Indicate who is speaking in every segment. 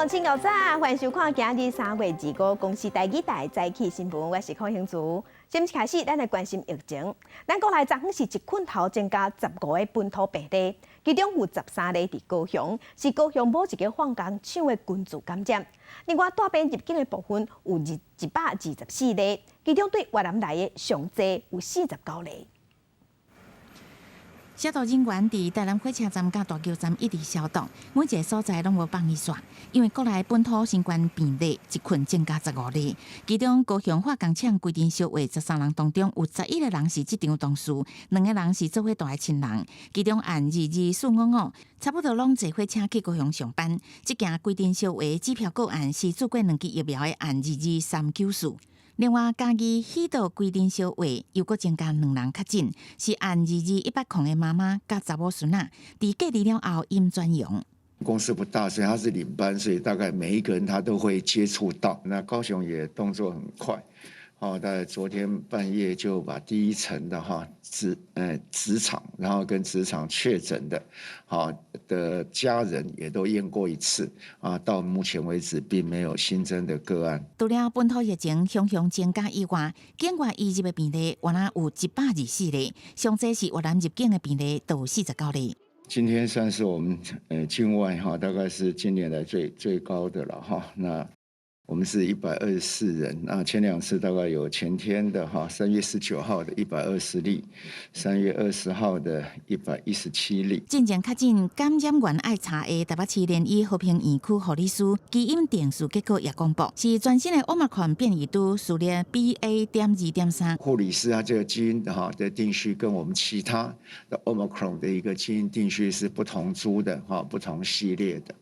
Speaker 1: 眾請早，歡迎收看今日3月25公視台語台早起新聞，我是柯興珠。先開始，咱來關心疫情。咱國內昨昏是一困頭增加15個本土病例，其中有13例佇高雄，是高雄某一個化工廠的群聚感染。另外，帶病入境的部分有124例，其中對越南來的上濟有49例。
Speaker 2: 消毒人員佇台南火車站佮大橋站一直消毒，每一个所在攏無放伊煞。因為國內本土新冠病例一困增加十五例，其中高雄化工廠規陣相話13人當中，有11個人是這場同事，兩個人是做伙蹛的親人。其中案22455，差不多攏坐火車去高雄上班。這件規陣相話指標個案是注過兩劑疫苗的案22394。另外，嘉義喜道規陣相話又閣增加兩人確診，是案22180的媽媽佮查某孫仔，佇隔離了後陰轉陽。
Speaker 3: 公司不大，所以他是領班，所以大概每一個人他都會接觸到。那高雄也動作很快，哦，大概昨天半夜就把第一層的哈職場，然後跟職場確診的，好的家人也都驗過一次，啊，到目前為止並沒有新增的個案。
Speaker 2: 除了本土疫情向向增加以外，境外移入的病例原來有124例，上濟是越南入境的病例都有49例。
Speaker 3: 今天算是我們境外哈，大概是近年來最最高的了哈。那我們是124人，那前兩次大概有前天的哈，3月19號的120例，3月20號的117例。
Speaker 2: 進前確診感染源愛查的台北市聯醫和平院區護理師基因定序結果也公布，是全新的奧密克戎變異株序列 BA.2.3。
Speaker 3: 護理師他這個基因哈的定序跟我們其他的 Omicron 的一個基因定序是不同株的哈，不同系列的。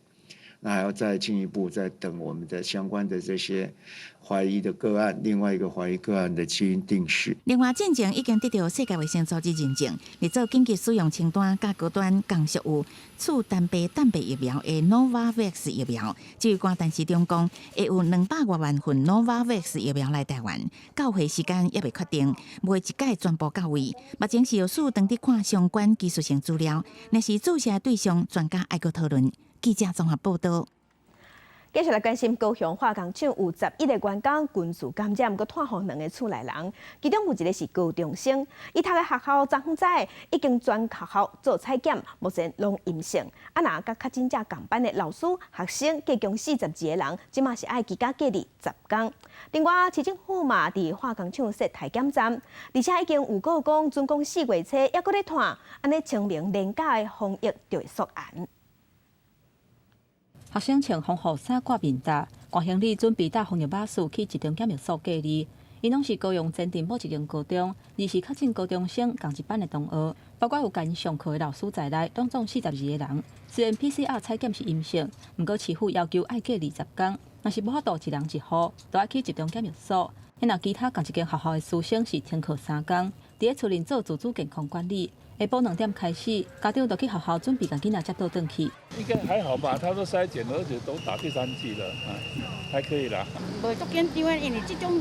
Speaker 3: 那還要再進一步再等我們的相關的這些懷疑的個案，另外一個懷疑個案的基因定序。
Speaker 2: 另外，進前已經得到世界衛生組織認證，列做緊急使用清單佮高端仝屬有次單臂蛋白疫苗的 Novavax 疫苗。指揮官陳時中講，會有200外萬份 Novavax 疫苗來台灣，到貨時間猶未確定，袂一擺全部到位。目前是有需當地看相關技術性資料，若是注射對象，專家愛閣討論。記者綜合報道。
Speaker 1: 繼續來關心高雄化工廠有11個員工群聚感染，閣拖予兩个厝內人，其中有一個是高中生，伊讀的學校昨昏早已經全學校做採檢，目前攏陰性。啊，若佮確診者仝班的老師、學生，計共42個人，這馬是愛居家隔離10工。另外，市政府嘛佇化工廠設體檢站，而且已經預告講，準講4月初猶閣咧拖，按呢清明連假的防疫就會縮嚴。
Speaker 4: 學生穿防護衫掛面罩，掛行李準備搭防疫巴士去集中檢疫所隔離。𪜶攏是高雄前鎮某一間高中，二是確診高中生仝一班的同學，包括有共𪜶上課的老師在內，總共42個人。雖然 PCR 採檢是陰性，毋過市府要求愛隔離10工，若是無法度一人一戶，就愛去集中檢疫所。若其他仝一間學校的師生是停課3工，佇咧厝裡做自主健康管理。下晡2點開始，家長就去學校準備共囡仔接倒轉去。
Speaker 5: 應該還好吧？他說篩檢，而且都打第三劑了，啊，還可以啦。
Speaker 6: 無足緊張的，因為這種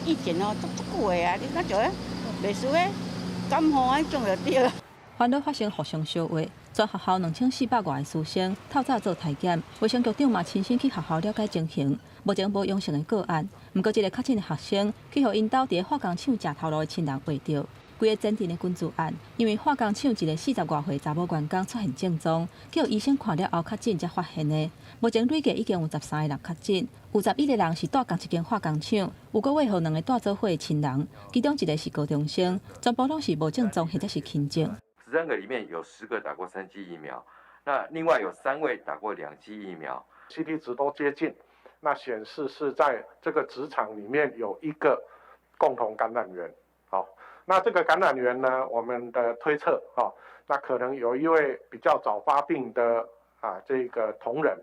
Speaker 6: 意見哦，足足久的啊，你若就袂輸的感冒按種就對。
Speaker 4: 煩惱發生互相相話，全學校2400外个師生透早做體檢，衛生局長嘛親身去學校了解情形。目前無陽性的個案，毋過這个確診的學生去予𪜶兜佇咧化工廠食頭路的親人畫著。規个前鎮的群聚案，因為化工廠一个40外歲查某員工出現症狀，予醫生看了後確診才發現的。目前累計已經有13個人確診，有11個人是蹛仝一間化工廠，有閣畫予兩个蹛做伙的親人，其中一個是高中生，全部攏是無症狀或者是輕症。
Speaker 7: 13個裡面有10個打過三劑疫苗，那另外有三位打過兩劑疫苗
Speaker 8: ，CT 值都接近，那顯示是在這個職場裡面有一個共同感染源，好。那這個感染源呢？我們的推測，哦，那可能有一位比較早發病的啊，這個同仁。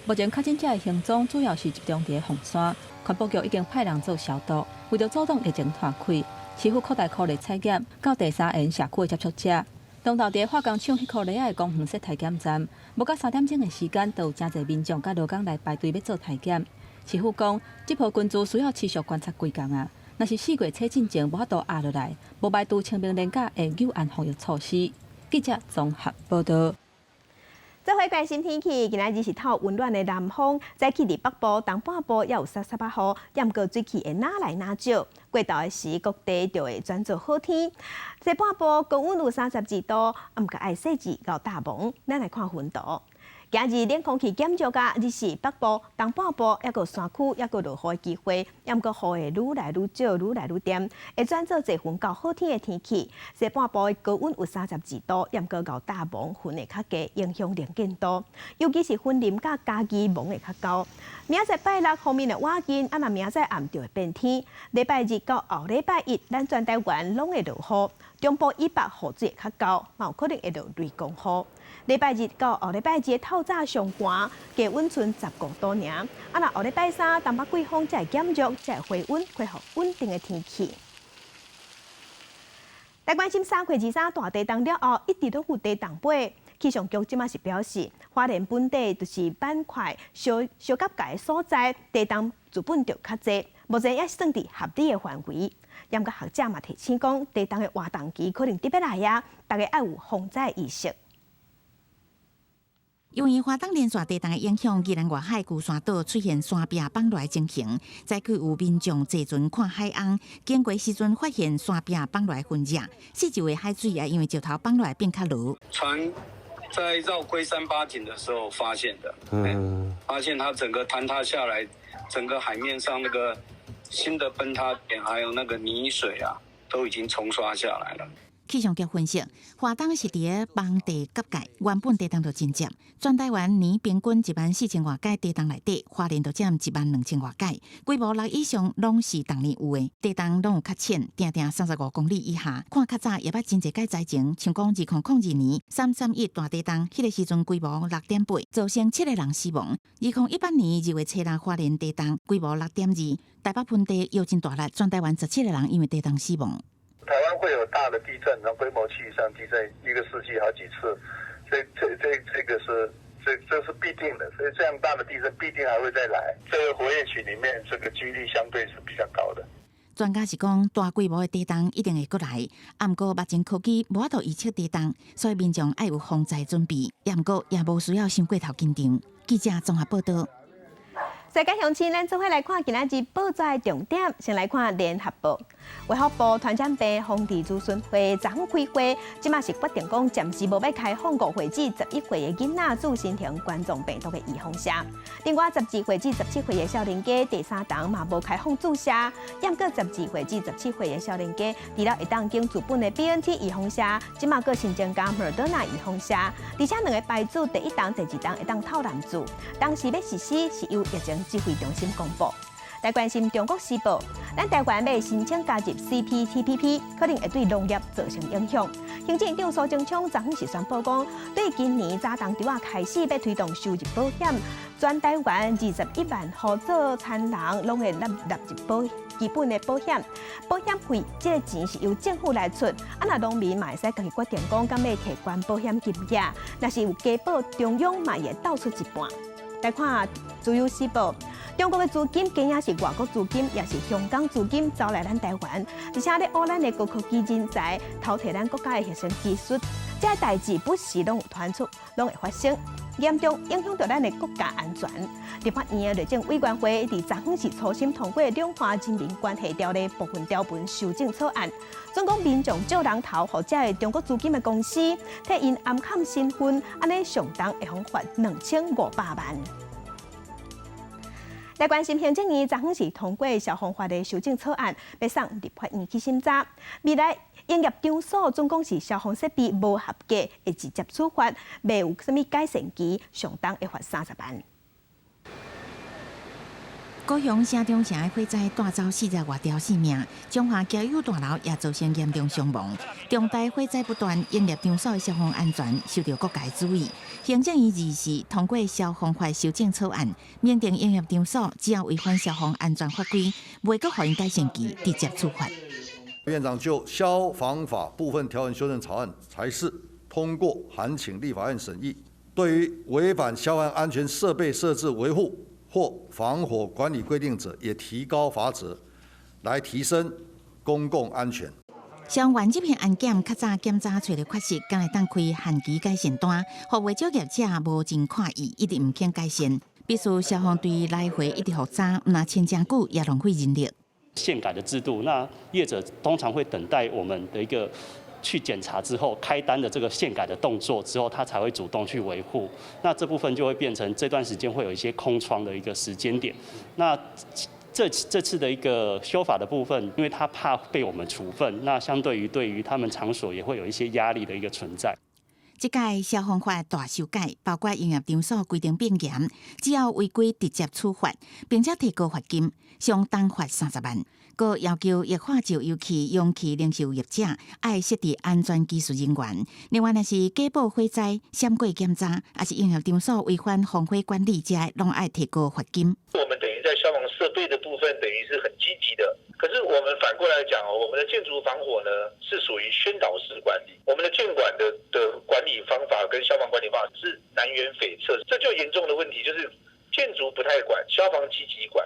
Speaker 4: 目前確診者的行蹤主要是集中佇鳳山，環保局已經派人做消毒，為著阻擋疫情拖開，市府擴大擴力採檢到第三緣社區的接觸者。當頭佇化工廠彼箍犁仔的公園設體檢站，無到3點鐘的時間，就有誠濟民眾佮勞工來排隊欲做體檢。市府講，這波群聚需要持續觀察幾工啊。若是4月初進前無法度壓落來，無排除清明連假會有按防疫措施。記者綜合報道。
Speaker 1: 做伙關心天氣，今仔日是透溫暖的南風，早起佇北部、東半部也有捎捎仔雨，也毋過水汽會愈來愈少。過晝的時，各地就會轉做好天。西半部高溫有32度，啊，毋過愛細緻𠢕罩帽。咱來看雲圖。今日冷空氣減弱啊，日時北部、東半部抑閣山區抑閣落雨的機會，也毋過雨會愈來愈少、愈來愈恬，會轉做濟雲到好天的天氣。西半部的高溫有32度，也毋過𠢕罩帽雲會較低，影響能見度。尤其是雲林佮嘉義霧會較厚。明仔載拜六鋒面會倚近，啊若明仔載暗就會變天。禮拜日到後禮拜一，咱全台灣攏會落雨，中部以北雨水會較厚，嘛有可能會落雷公雨。禮拜日到後禮拜二透早上寒，低溫賰15度爾。啊，若後禮拜三東北季風才會減弱，才會回溫，恢復穩定的天氣。來關心3月23大地動了後，一直攏有地動尾。氣象局這馬是表示，花蓮本地就是板塊相相夾界的所在，地動資本就較濟，目前也算佇合理的範圍。毋過學者嘛提醒講，地動的活動期可能得欲來啊，大家愛有防災意識。
Speaker 2: 由於花東連續地動的影響，宜蘭外海龜山島出現山壁放落情形，早起有民眾坐船看海翁，經過時陣發現山壁放落痕跡，四周的海水也因為石頭放落變較濁。
Speaker 9: 船在繞龜山八景的時候發現的，發現它整個坍塌下來，整個海面上那個新的崩塌點，還有那個泥水啊，都已經沖刷下來了。
Speaker 2: 氣象局分析，花東是佇咧盆地夾界，原本地動就真濟。全台灣年平均1萬4千外改地動內底，花蓮就佔1萬2千外改，規模6以上攏是逐年有的。地動攏有較淺，定定35公里以下。看較早也捌真濟改災情，像講2002年331大地動，彼個時陣規模6.8，造成七個人死亡。2018年2月初六花蓮地動，規模6.2，台北盆地搖真大力，全台灣17個人因為地動死亡。
Speaker 10: 台灣會有大的地震，然後規模7以上地震，一個世紀好幾次，這這這這個是這這是必定的，所以這樣大的地震必定還會再來。這個活躍區裡面，這個幾率相對是比較高的。
Speaker 2: 專家是講，大規模的地動一定會閣來，啊，毋過目前科技無法度預測地動，所以民眾愛有防災準備，也毋過也無需要傷過頭緊張。記者綜合報道。
Speaker 1: 世界鄉親，咱做伙來看今仔日報紙的重點。先來看聯合報，衛福部傳染病防治諮詢會昨昏開會，這馬是決定講暫時無欲開放5歲至11歲的囡仔注新型冠狀病毒的預防射。另外，12歲至17歲的少年家第三針嘛無開放注射，毋過12歲至17歲的少年家，除了會當揀自本的 BNT 預防射，這馬閣新增加莫德納預防射，而且兩個牌子第一針、第二針會當透南注。當時欲實施是由疫情指揮中心公布。來關心中國時報，咱台灣欲申請加入 CPTPP，可能會對農業造成影響。行政院長蘇貞昌昨昏是宣布講，對今年早冬稻仔開始欲推動收入保險，全台灣21萬戶做田人攏會納納入保基本的保險，保險費這個錢是由政府來出，啊若農民嘛會使家己決定講，敢欲提懸保險金額，若是有加保，中央嘛會倒出一半。來看自由時報，中國的資金，敢若是外國資金，抑是香港資金走來咱台灣，而且咧挖咱的高科技人才，偷提咱國家的核心技術，這個代誌不時攏有傳出，攏會發生，嚴重影響著咱的國家安全。立法院的內政委員會佇昨昏是初審通過《兩岸人民關係條例》部分條文修正草案，準講民眾借人頭予這个中國資金的公司，替𪜶掩崁身份，按呢上重會予罰2500萬。來關心行政院昨昏是通過消防法的修正草案，欲送立法院去審查。未來營業場所準講是消防設備無合格，會直接處罰，袂有啥物改善期，上重會罰30萬。
Speaker 2: 高雄城中城的火災帶走40外條性命，中華交友大樓也造成嚴重傷亡。重大火災不斷，營業場所的消防安全受到各界注意。行政院24通過消防法修正草案，明定營業場所只要違反消防安全法規，袂閣予𪜶改善期，直接處罰。
Speaker 11: 院長就消防法部分條文修正草案裁示通過，函請立法院審議。對於違反消防安全設備設置維護或防火管理規定者，也提高罰則，來提升公共安全。
Speaker 2: 消防員入去安檢，較早檢查揣著缺失，敢會當開限期改善單，予袂少業者無真快意，一直毋肯改善。必須消防隊來回一直復查，毋若千真久也浪費人力。
Speaker 12: 限改的制度，那業者通常會等待我們的一個去檢查之後開單的這個限改的動作之後，他才會主動去維護。那這部分就會變成這段時間會有一些空窗的一個時間點。那這次的一個修法的部分，因為他怕被我們處分，那相對於對於他們場所也會有一些壓力的一個存在。
Speaker 2: 這屆消防法大修改，包括營業場所規定變嚴，只要違規直接處罰，並且提高罰金，上重罰30萬。閣要求液化石油氣容器零售業者愛設置安全技術人員。另外，若是假報火災、閃過檢查，抑是營業場所違反防火管理，這攏愛提高罰金。
Speaker 10: 我們等於在消防設備的部分，等於是很積極的。可是我們反過來講哦，我們的建築防火呢，是屬於宣導式管理。我們的建管的管理方法跟消防管理方法是南轅北轍，這就嚴重的問題就是建築不太管，消防積極管。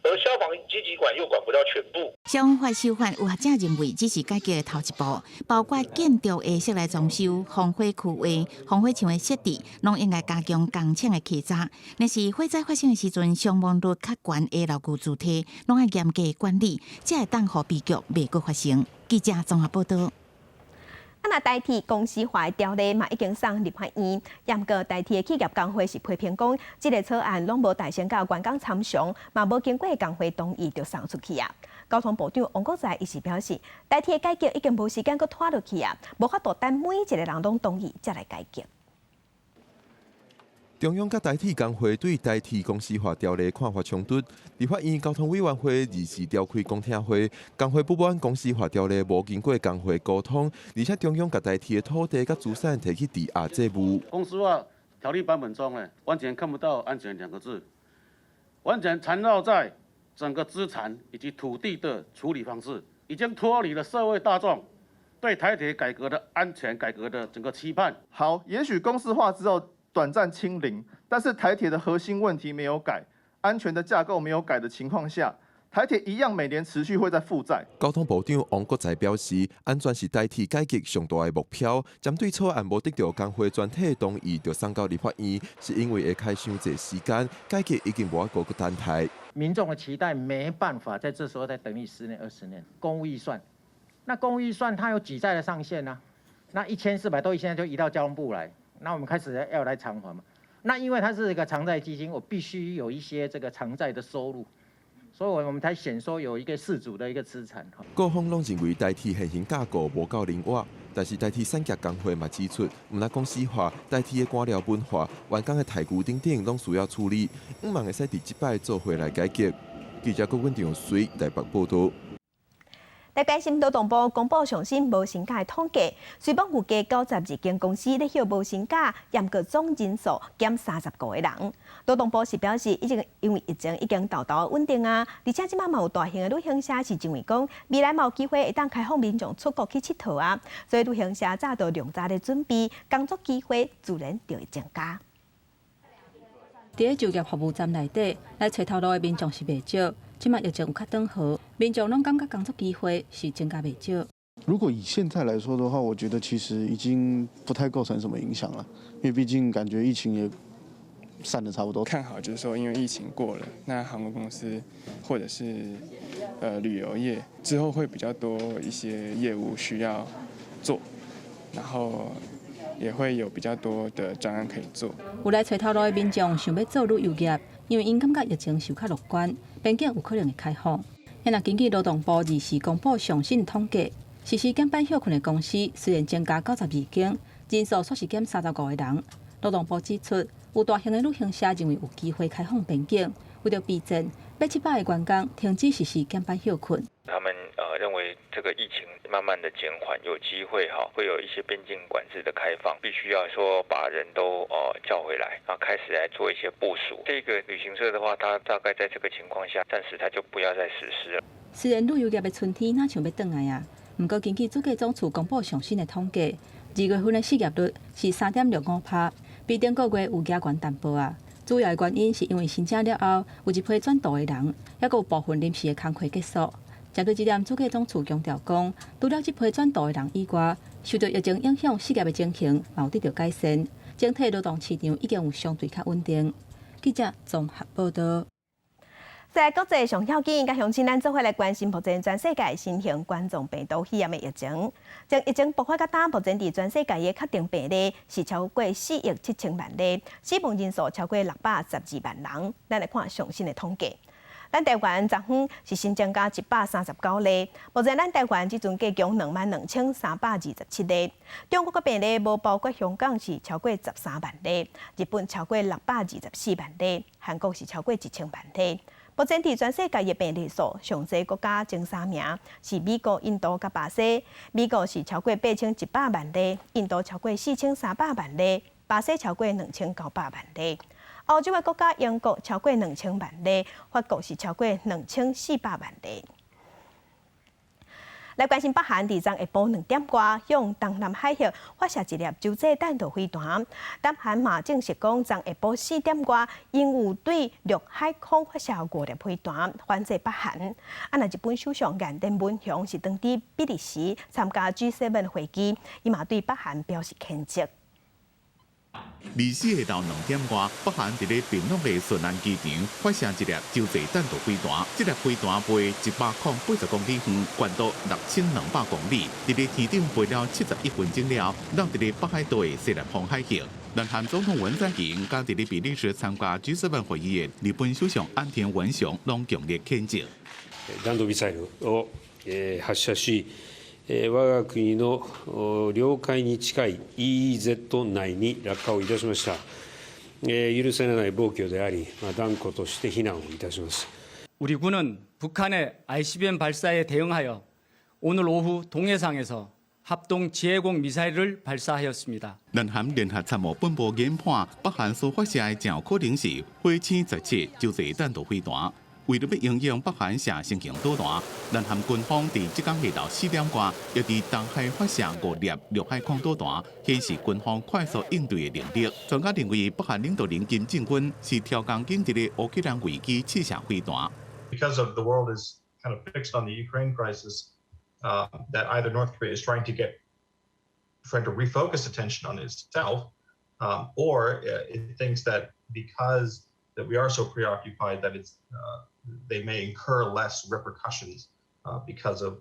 Speaker 10: 而消防積極管又管不到全部。
Speaker 2: 消防法修法有學者認為，只是改革的頭一步，包括建築的室內裝修、防火區劃、防火牆的設置，攏應該加強工廠的稽查。若是火災發生的時陣，傷亡率較懸的樓宇主體，攏愛嚴格管理，才會當予悲劇袂閣發生。記者綜合報道。
Speaker 1: 啊，若台鐵公司化的條例嘛已經送立法院，毋過台鐵的企業工會是批評講，這個草案攏無代先佮員工參詳，嘛無經過工會同意就送出去啊。交通部長王國材伊是表示，台鐵改革已經無時間閣拖落去啊，無法度等每一個人攏同意才來改革。
Speaker 13: 中央佮台鐵工會對台鐵公司化條例看法衝突，立法院交通委員會二時召開公聽會，工會不滿公司化條例無經過工會溝通，而且中央共台鐵的土地佮資產提去抵押債務。
Speaker 14: 公司化條例版本中呢，完全看不到安全兩個字，完全纏繞在整個資產以及土地的處理方式，已經脫離了社會大眾對台鐵改革的安全改革的整個期盼。
Speaker 15: 好，也許公司化之後短暫清零，但是台鐵的核心問題沒有改，安全的架構沒有改的情況下，台鐵一樣每年持續會在負債。
Speaker 13: 交通部長王國材表示，安全是台鐵改革上大的目標。針對草案無得到工會全體同意就送到立法院，是因為會開傷濟時間，改革已經無法度閣等待。
Speaker 16: 民眾的期待沒辦法在這時候再等你10年20年。公務預算，那公務預算它有舉債的上限啊，那1400多億現在就移到交通部來。那我們開始要來償還嘛？那因為它是一個償債基金，我必須有一些這個償債的收入，所以我們才顯說有一個適足的一個資產。
Speaker 13: 各方攏認為台鐵現行架構無夠靈活，但是台鐵產業工會嘛指出，毋但公司化，台鐵的官僚文化、員工的待遇等等，攏需要處理，毋望會使佇這擺做伙來解決。記者郭文長隨台北報道。
Speaker 1: 來關心勞動部公布上新無薪假的統計，雖罔有加92間公司咧歇無薪假，毋過總人數減35個人。勞動部是表示，已經因為疫情已經沓沓穩定啊，而且這擺嘛有大型的旅行社是認為講，未來嘛有機會會當開放民眾出國去𨑨迌啊，所以旅行社早就量早咧準備，工作機會自然就會增加。
Speaker 4: 佇咧就業服務站內底來揣頭路的民眾是袂少。這擺疫情有較轉好，民眾攏感覺工作機會是增加袂少。
Speaker 17: 如果以現在來說的話，我覺得其實已經不太構成什麼影響了，因為畢竟感覺疫情也散得差不多。
Speaker 18: 看好就是說，因為疫情過了，那航空公司或者是旅遊業之後會比較多一些業務需要做，然後也會有比較多的專案可以做。
Speaker 4: 有來揣頭路的民眾想欲做旅遊業，因為𪜶感覺疫情是較樂觀，邊境有可能會開放。若根據勞動部二時公布上新統計，實施減班歇睏的公司雖然增加92間，人數卻是減35個人。勞動部指出，有大型的旅行社認為有機會開放邊境，為著備戰，欲700個員工停止實施減班歇睏。
Speaker 7: 他們認為這個疫情慢慢的減緩，有機會哈會有一些邊境管制的開放，必須要說把人都叫回來，然後開始來做一些部署。這個旅行社的話，他大概在這個情況下，暫時他就不要再實施了。
Speaker 4: 雖然旅遊業的春天若像欲轉來啊，毋過根據主計總處公布上新的統計，2月份的失業率是3.65趴，比頂個月有加懸淡薄仔。主要的原因是因為申請了後有一批轉渡的人，抑閣有部分臨時的工課結束。針對這點，主計總處強調講，除了這批轉渡的人以外，受著疫情影響失業的情形嘛有得著改善，整體勞動市場已經有相對較穩定。記者綜合報導。
Speaker 1: 在國際上要緊，佮鄉親咱做伙來關心目前全世界新型冠狀病毒肺炎的疫情。從疫情爆發到今，目前佇全世界的確診病例是超過4億7千萬例，死亡人數超過612萬人。咱來看上新的統計。咱台灣昨昏是新增加139例，目前咱台灣這陣計共22,327例。中國的病例無包括香港是超過13萬例，日本超過624萬例，韓國是超過1000萬例。目前佇全世界的病例數，上濟國家前三名是美國、印度佮巴西。美國是超過8100萬例，印度超過4300萬例，巴西超過2900萬例。歐洲的國家英國超過2000萬例，法國是超過2400萬例。來關心北韓佇昨下晡2點外，向東南海域發射一粒洲際彈道飛彈。南韓嘛證實講，昨下晡4點外，𪜶有對陸海空發射五粒飛彈，反制北韓。啊，若日本首相岸田文雄是當佇比利時參加 G7 會議，伊嘛對北韓表示譴責。
Speaker 19: 24下晝2點外，北韓佇咧平壤的順安機場發射一粒洲際彈道飛彈，這粒飛彈飛180公里遠，高度6200公里，佇咧天頂飛了71分鐘了，落佇咧北海道的西南方海域。南韓總統文在寅佮佇咧比利時參加 G7 會議的日本首相岸田文雄攏強烈譴責。
Speaker 20: 弾道ミサイルを発射し、我が国の領海に近い EEZ 内に落下をいたしました。許せない暴挙であり、断固として非難をいたします。
Speaker 21: 우리 군은 북한의 ICBM 발사에 대응하여 오늘 오후 동해상에서 합동 지해공 미사일을 발사하였습니다.
Speaker 19: 南韓聯合參謀本部研判，北韓所發射的誠有可能是火星17洲際彈道飛彈。為著欲因應北韓射新型導彈，南韓軍方佇這工下晝4點外，又佇東海發射五粒陸海空導彈，顯示軍方快速應對的能力。專家認為，北韓領導人金正恩是刁工緊佇咧烏克蘭危機試射飛彈。
Speaker 22: Because of the world is kind of fixed on the Ukraine crisis, that either North Korea is trying to refocus attention on itself, or it thinks that because that we are so preoccupied that they may incur less repercussions because of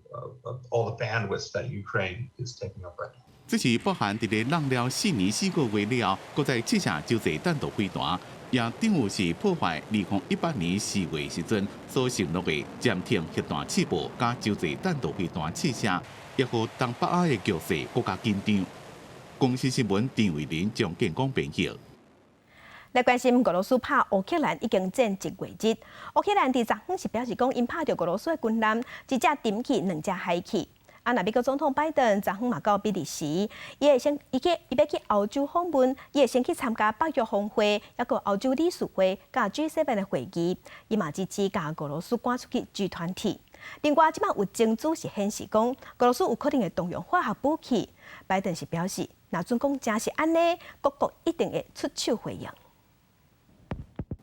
Speaker 22: all the bandwidth that Ukraine is taking up right now.
Speaker 19: 這是北韓佇咧弄了4年4個月了後，閣再試射洲際彈道飛彈，也等於是破壞2018年4月時陣所承諾的暫停核彈試爆佮洲際彈道飛彈試射，也予東北亞的局勢閣較緊張。公視新聞陳慧琳、張建光編譯。
Speaker 1: 來關心俄羅斯拍烏克蘭已經戰一月日，烏克蘭佇昨昏是表示講，𪜶拍著俄羅斯的軍艦，一隻沉去，兩隻海去。啊，若美國總統拜登昨昏嘛到比利時，伊會先伊去伊欲去歐洲訪問，伊會先去參加北約峰會，抑閣歐洲理事會佮 G7 的會議，伊嘛支持共俄羅斯趕出去 G20。另外，這擺有證據是顯示講，俄羅斯有可能會動用化學武器。拜登是表示，若準講真是按呢，各國一定會出手回應。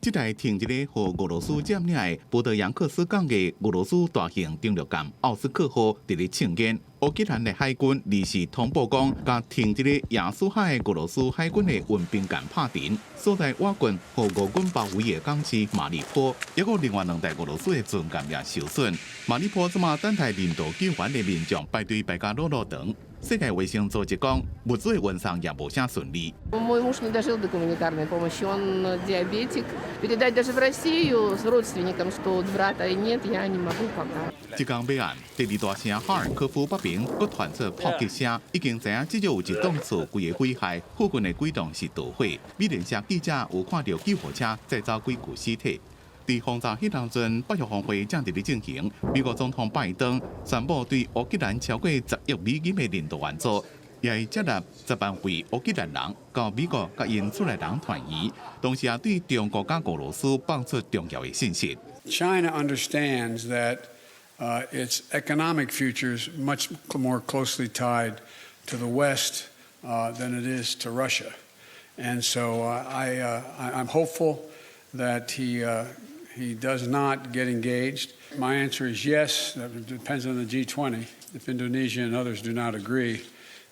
Speaker 19: 這台停佇咧予俄羅斯佔領的波德揚克斯港的俄羅斯大型登陸艦奧斯克號佇咧慶典。烏克蘭的海軍臨時通報講，共停佇咧亞速海的俄羅斯海軍的運兵艦拍沉，所在瓦軍予俄軍包圍的港市馬里波，抑閣另外兩台俄羅斯的船艦也受損。馬里波這馬等待人道救援的民眾排隊排甲落落長。世界衛生組織講，物資的運送也無啥順利。
Speaker 23: Мой муж не дожил до гуманитарной помощи, он диабетик. Передать даже в Россию с родственникам, что вот брата и нет, я не могу пока.
Speaker 19: 這工尾暗，第二大城哈爾科夫北邊閣傳出炮擊聲，已經知影至少有一棟厝規个毀壞，附近的幾棟是導火。美聯社記者有看著救護車載走幾具屍體。佇轟炸彼當陣，北約峰會正佇咧進行。美國總統拜登宣布對烏克蘭超過10億美金的人道援助，也會接納10萬位烏克蘭人到美國佮𪜶厝內人團圓，同時也對中國佮俄羅斯放出重要的信息。
Speaker 24: China understands that its economic future is much more closely tied to the West than it is to Russia. And so I'm hopeful that he he does not get engaged? My answer is yes. That depends on the G20. If Indonesia and others do not agree,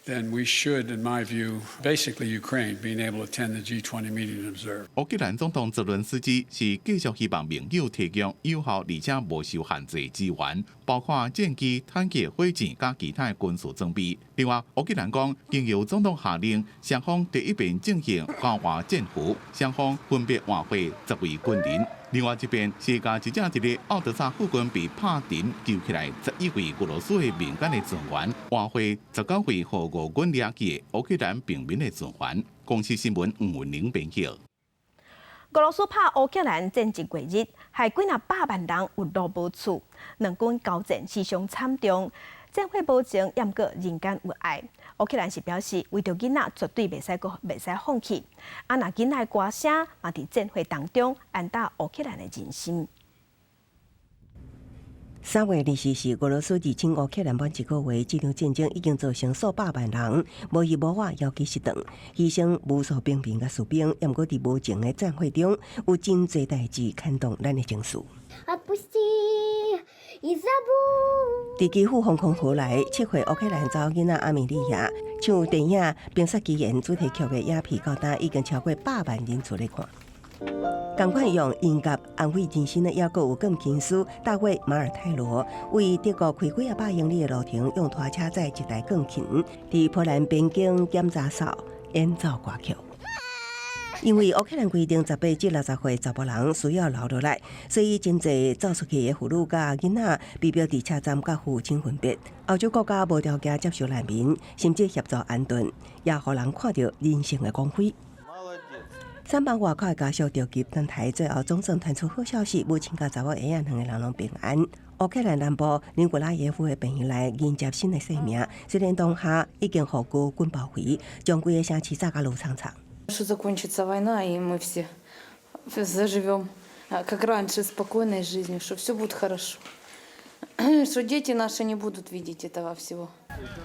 Speaker 24: then we should, in my view, basically Ukraine being able to attend the G20 meeting and observe.
Speaker 19: 烏克蘭總統澤倫斯基是繼續希望盟友提供有效而且無受限制的支援，包括戰機、坦克、火箭佮其他的軍事裝備。另外，烏克蘭講，經由總統下令，雙方佇一邊進行交換戰俘，雙方分別換回10位軍人。另外一邊是共一隻佇咧奧德薩附近被炮陣救起來11位俄羅斯的民間的船員，換回19位予俄軍掠去的烏克蘭平民的船員。公視新聞吳文玲編譯。
Speaker 1: 俄羅斯拍烏克蘭戰一月日，害幾若百萬人有路無厝，兩軍交戰死傷慘重，戰火無情，猶閣人間有愛。烏克蘭是表示，為著囡仔絕對袂使閣袂使放棄。啊，若囡仔的歌聲嘛佇戰火當中安撫烏克蘭的人心。
Speaker 3: 3月24是俄羅斯入侵烏克蘭滿一個月，這場戰爭已經造成數百萬人無依無靠、枵飢失頓，犧牲無數平民佮士兵。猶閣佇無情的戰火中，有真濟代誌牽動咱的情緒。佇基輔防空壕內，7歲烏克蘭查某囡仔阿米莉亞唱電影《冰雪奇緣》主題曲的影片，到今已經超過百萬人次咧看。仝款用音樂安慰人心的，猶閣有鋼琴師大衛馬爾泰羅，為德國開幾仔百英里的路程，用拖車載一台鋼琴，佇波蘭邊境檢查哨演奏歌曲。因為烏克蘭規定18至60歲查埔人需要留落來，所以真濟走出去的婦女佮囡仔被迫佇車站佮父親分別。歐洲國家無條件接受難民，甚至協助安頓，也予人看著人性的光輝。三班外口的家屬著急等待，最後總算傳出好消息，母親佮查某嬰仔兩个人攏平安。烏克蘭南部尼古拉耶夫的病院內迎接新的生命，雖然當下已經予高軍包圍，將規个城市炸甲亂氅氅。
Speaker 5: Что закончится война, и мы все заживем, как раньше, спокойной жизнью, что все будет хорошо, что дети наши не будут видеть этого всего.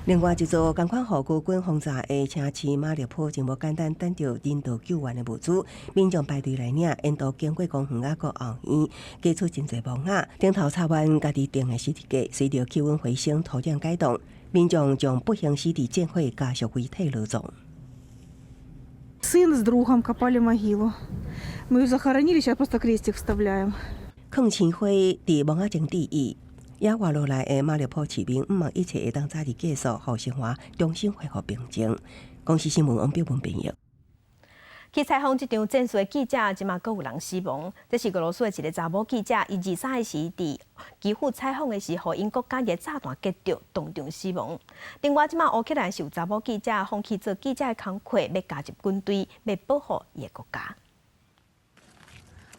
Speaker 3: 另外一座仝款予俄軍轟炸的城市馬利坡，真無簡單等著人道救援的物資，民眾排隊來領，沿途經過公園抑閣後院，加出真濟墓仔，頂頭插滿家己釘的十字架。隨著氣溫回升，土壤解凍，民眾將不幸死佇戰火家屬遺體落葬。
Speaker 6: Сын с другом копали могилу. Мы ее захоронили, сейчас просто крестик вставляем.
Speaker 3: 囥鮮花佇墓仔前致意，也活落來的馬利坡市民，毋望一切會當早日結束，予生活重新恢復平靜。公視新聞王標文編譯。
Speaker 1: 去採訪這場戰事的記者，這馬閣有人死亡。這是俄羅斯的一个查某記者，伊23日時佇基輔採訪的時候，𪜶國家的炸彈擊著，當場死亡。另外，這馬烏克蘭是有查某記者放棄做記者的工課，欲加入軍隊，欲保護伊的國家。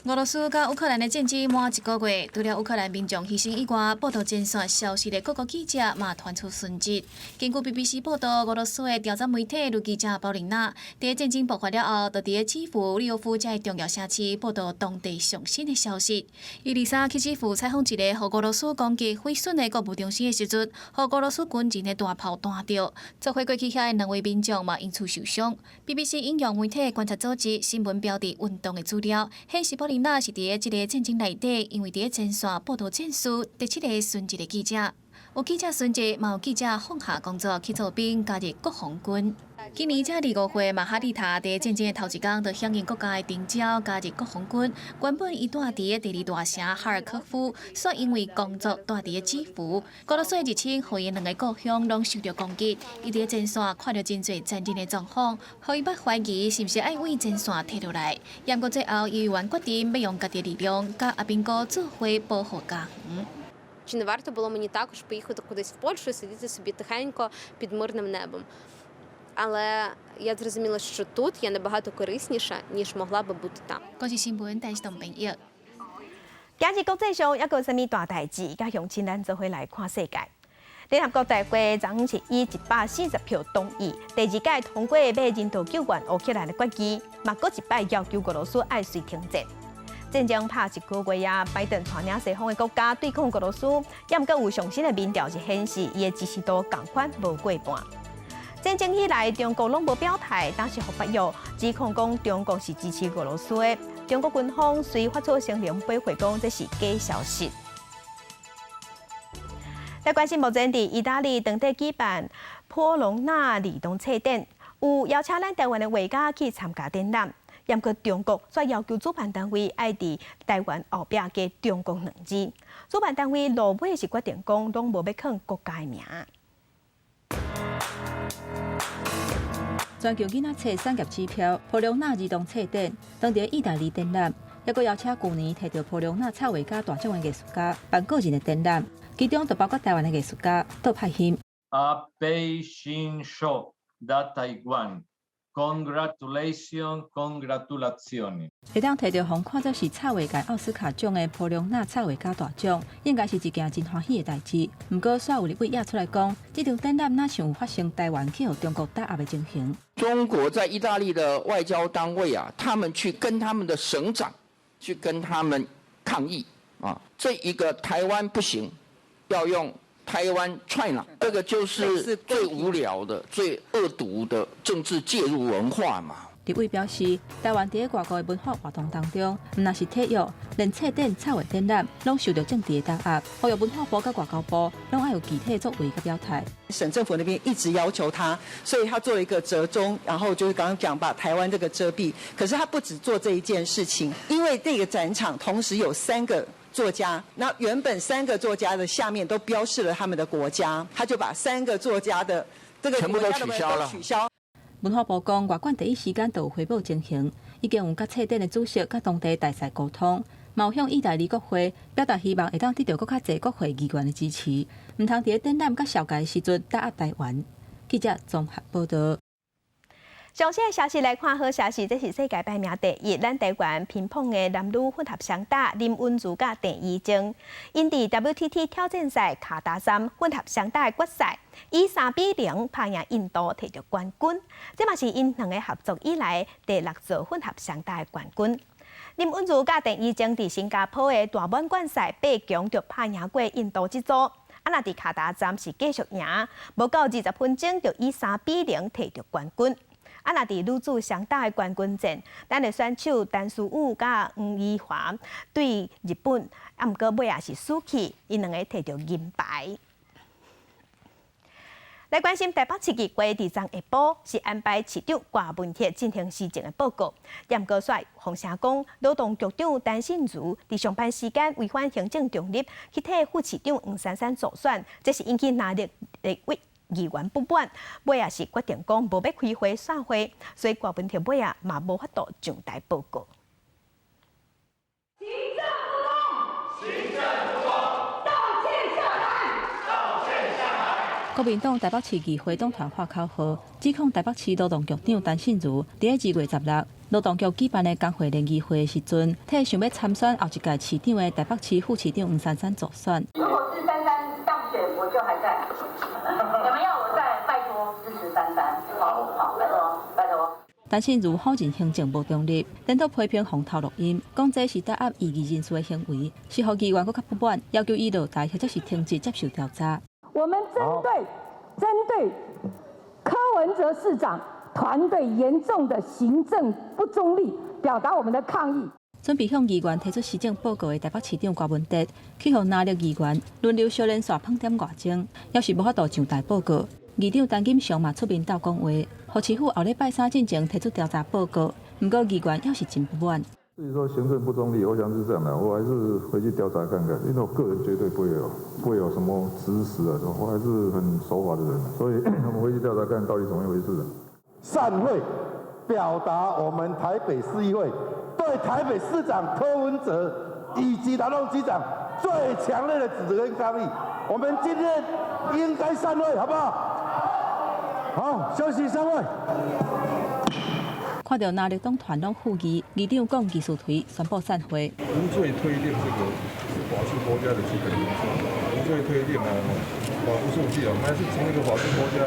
Speaker 8: 俄羅斯佮烏克蘭的戰爭滿一個月，除了烏克蘭民眾犧牲以外，報道前線消息的各國記者嘛傳出殉職。根據 BBC 報道，俄羅斯的調查媒體女記者保琳娜，佇戰爭爆發了後，就佇基輔、利沃夫這个重要城市報道當地上新的消息。伊23去基輔採訪一個予俄羅斯攻擊毀損的購物中心的時陣，予俄羅斯軍人的大炮彈著，坐火過去遐的兩位民眾嘛因此受傷。BBC 引用媒體觀察組織新聞標題運動的資料顯示，保琳娜是佇這个戰爭內底，因為佇前線報道戰事，第七個殉職的記者。有記者殉職，嘛有記者放下工作去做兵，加入國防軍。今年才25歲，馬哈麗塔佇戰爭的頭一工就響應國家的徵召，加入國防軍。原本伊住佇第二大城哈爾科夫，卻因為工作住佇基輔。俄羅斯入侵，予伊兩个故鄉攏受著攻擊。伊佇前線看著真濟殘忍的狀況，予伊捌懷疑是毋是愛為前線退落來。毋過最後，伊猶原決定欲用家己的力量，佮阿兵哥做伙保護家園。
Speaker 25: Чи не варто було мені також поїхати кудись в Польщу і сидіти собі тихенько під мирним небом? Але я зрозуміла, що тут я набагато корисніша, ніж могла би бути там.
Speaker 8: 公視新聞，陳世東編譯。
Speaker 1: 今日國際上猶閣有啥物大代誌？佮鄉親咱做伙來看世界。聯合國大會昨昏是以140票同意，第二屆通過欲人道救援烏克蘭的決議，嘛閣一擺要求俄羅斯愛隨停戰。戰爭拍一個月啊，拜登帶領西方的國家對抗俄羅斯，猶閣有上新的民調是顯示，伊的支持度仝款無過半。戰爭以來，中國攏無表態，但是予北約指控講中國是支持俄羅斯的。中國軍方隨發出聲明駁回講這是假消息。來關心目前佇意大利當地舉辦波隆納兒童冊展，有邀請咱台灣的畫家去參加展覽。毋過中國煞要求主辦單位愛佇台灣後壁加中國兩字。主辦單位落尾是決定講，攏無欲囥國家的名。
Speaker 4: 全球囡仔冊產業指標，波隆納兒童冊展當佇意大利展覽，猶閣邀請舊年提著波隆納插畫家大獎的藝術家辦個人的展覽，其中就包括台灣的藝術家杜派興。
Speaker 2: 阿貝新秀的台灣，Congratulations, congratulazioni。
Speaker 4: 會當提著予人看做是插畫界奧斯卡獎的波隆納插畫家大獎，應該是一件真歡喜的代誌。毋過，煞有立委也出來講，這場展覽若像有發生台灣去予中國打壓的情形。
Speaker 9: 中國在意大利的外交單位啊，他們去跟他們的省長去跟他們抗議啊，這一個台灣不行，要用台灣 China，這個就是最無聊的、最惡毒的政治介入文化嘛。
Speaker 4: 立委表示，台灣佇外國的文化活動當中，毋但是體育，連冊展、插畫展覽，攏受著政治的打壓。呼籲文化部佮外交部，攏愛有具體作為佮表態。
Speaker 10: 省政府那邊一直要求他，所以他做了一個折中，然後就是剛剛講把台灣這個遮蔽。可是他不只做這一件事情，因為這個展場同時有三個作家，那原本三個作家的下面都標示了他們的國家，他就把三個作家的這個
Speaker 9: 全部都取消了。
Speaker 10: 取消。
Speaker 4: 文化部講，外管第一時間就有回報情形，已經有佮冊展的主席佮當地大使溝通，嘛有向意大利國會表達希望會當得著閣較濟國會議員的支持，毋通佇咧展覽佮紹介時陣打壓台灣。記者綜合報導。
Speaker 1: 上新的消息來看，好消息，這是世界排名第一，咱台灣乒乓的男女混合雙打林昀儒佮鄭怡靜，𪜶佇 WTT 挑戰賽卡達山混合雙打的決賽，以3比0拍贏印度，提著冠軍。這嘛是𪜶兩个合作以來第六座混合雙打的冠軍。林昀儒佮鄭怡靜佇新加坡的大滿貫賽八強就拍贏過印度這組。啊，若佇卡達站是繼續贏，無夠20分鐘就以3比0提著冠軍。啊，若佇女子雙打的冠軍戰，咱的選手陳思羽佮黃怡華對日本，啊，毋過尾也是輸去，𪜶兩个提著銀牌。來關心台北市議會佇昨下晡是安排市長郭文鐵進行施政的報告，毋過煞風聲講，勞動局長陳信如佇上班時間違反行政中立，去替副市長黃珊珊助選，這是引起藍綠立委議員不滿，尾也是決定講無欲開會散會，所以郭文鐵尾仔嘛無法度上台報告。
Speaker 11: 行政不公，行政不公，道歉下台，道歉下台。
Speaker 4: 國民黨台北市議會黨團喊口號，指控台北市勞動局長陳信如佇2月16勞動局舉辦的工會聯誼會的時陣，替想欲參選後一屆市長的台北市副市長黃珊珊助選。
Speaker 11: 如果是珊珊當選，我就還在。你們要我在，拜託支持珊珊。好，好，拜託，拜託。
Speaker 4: 陳信如否認行政無中立，顛倒批評予人偷錄音，講這是打壓異議人士的行為，是予議員閣較不滿，要求伊落台或者是停職接受調查。
Speaker 12: 我們針對柯文哲市長團隊嚴重的行政不中立，表達我們的抗議。
Speaker 4: 準備向議員提出施政報告的台北市長郭文哲，去予藍綠議員輪流相連線噴點外鐘，猶是無法度上台報告。議長陳錦祥嘛出面鬥講話，予市府後禮拜三進前提出調查報告，毋過議員猶是真不滿。
Speaker 26: 至於說行政不中立，我想是這樣的，我還是回去調查看看，因為我個人絕對不會有什麼指使啊，我還是很守法的人，所以我們回去調查看到底怎麼一回事。
Speaker 27: 散會，表達我們台北市議會對台北市長柯文哲以及勞動局長最強烈的指責跟抗議。我們今天應該散會，好不好？好，休息散會。
Speaker 4: 看著藍綠黨團攏附議，議長龔義士槌宣布散會。
Speaker 26: 無罪推定這個是法治國家的基本原則。無罪推定啊，法不溯及啊，我們還是成為一個法治國家，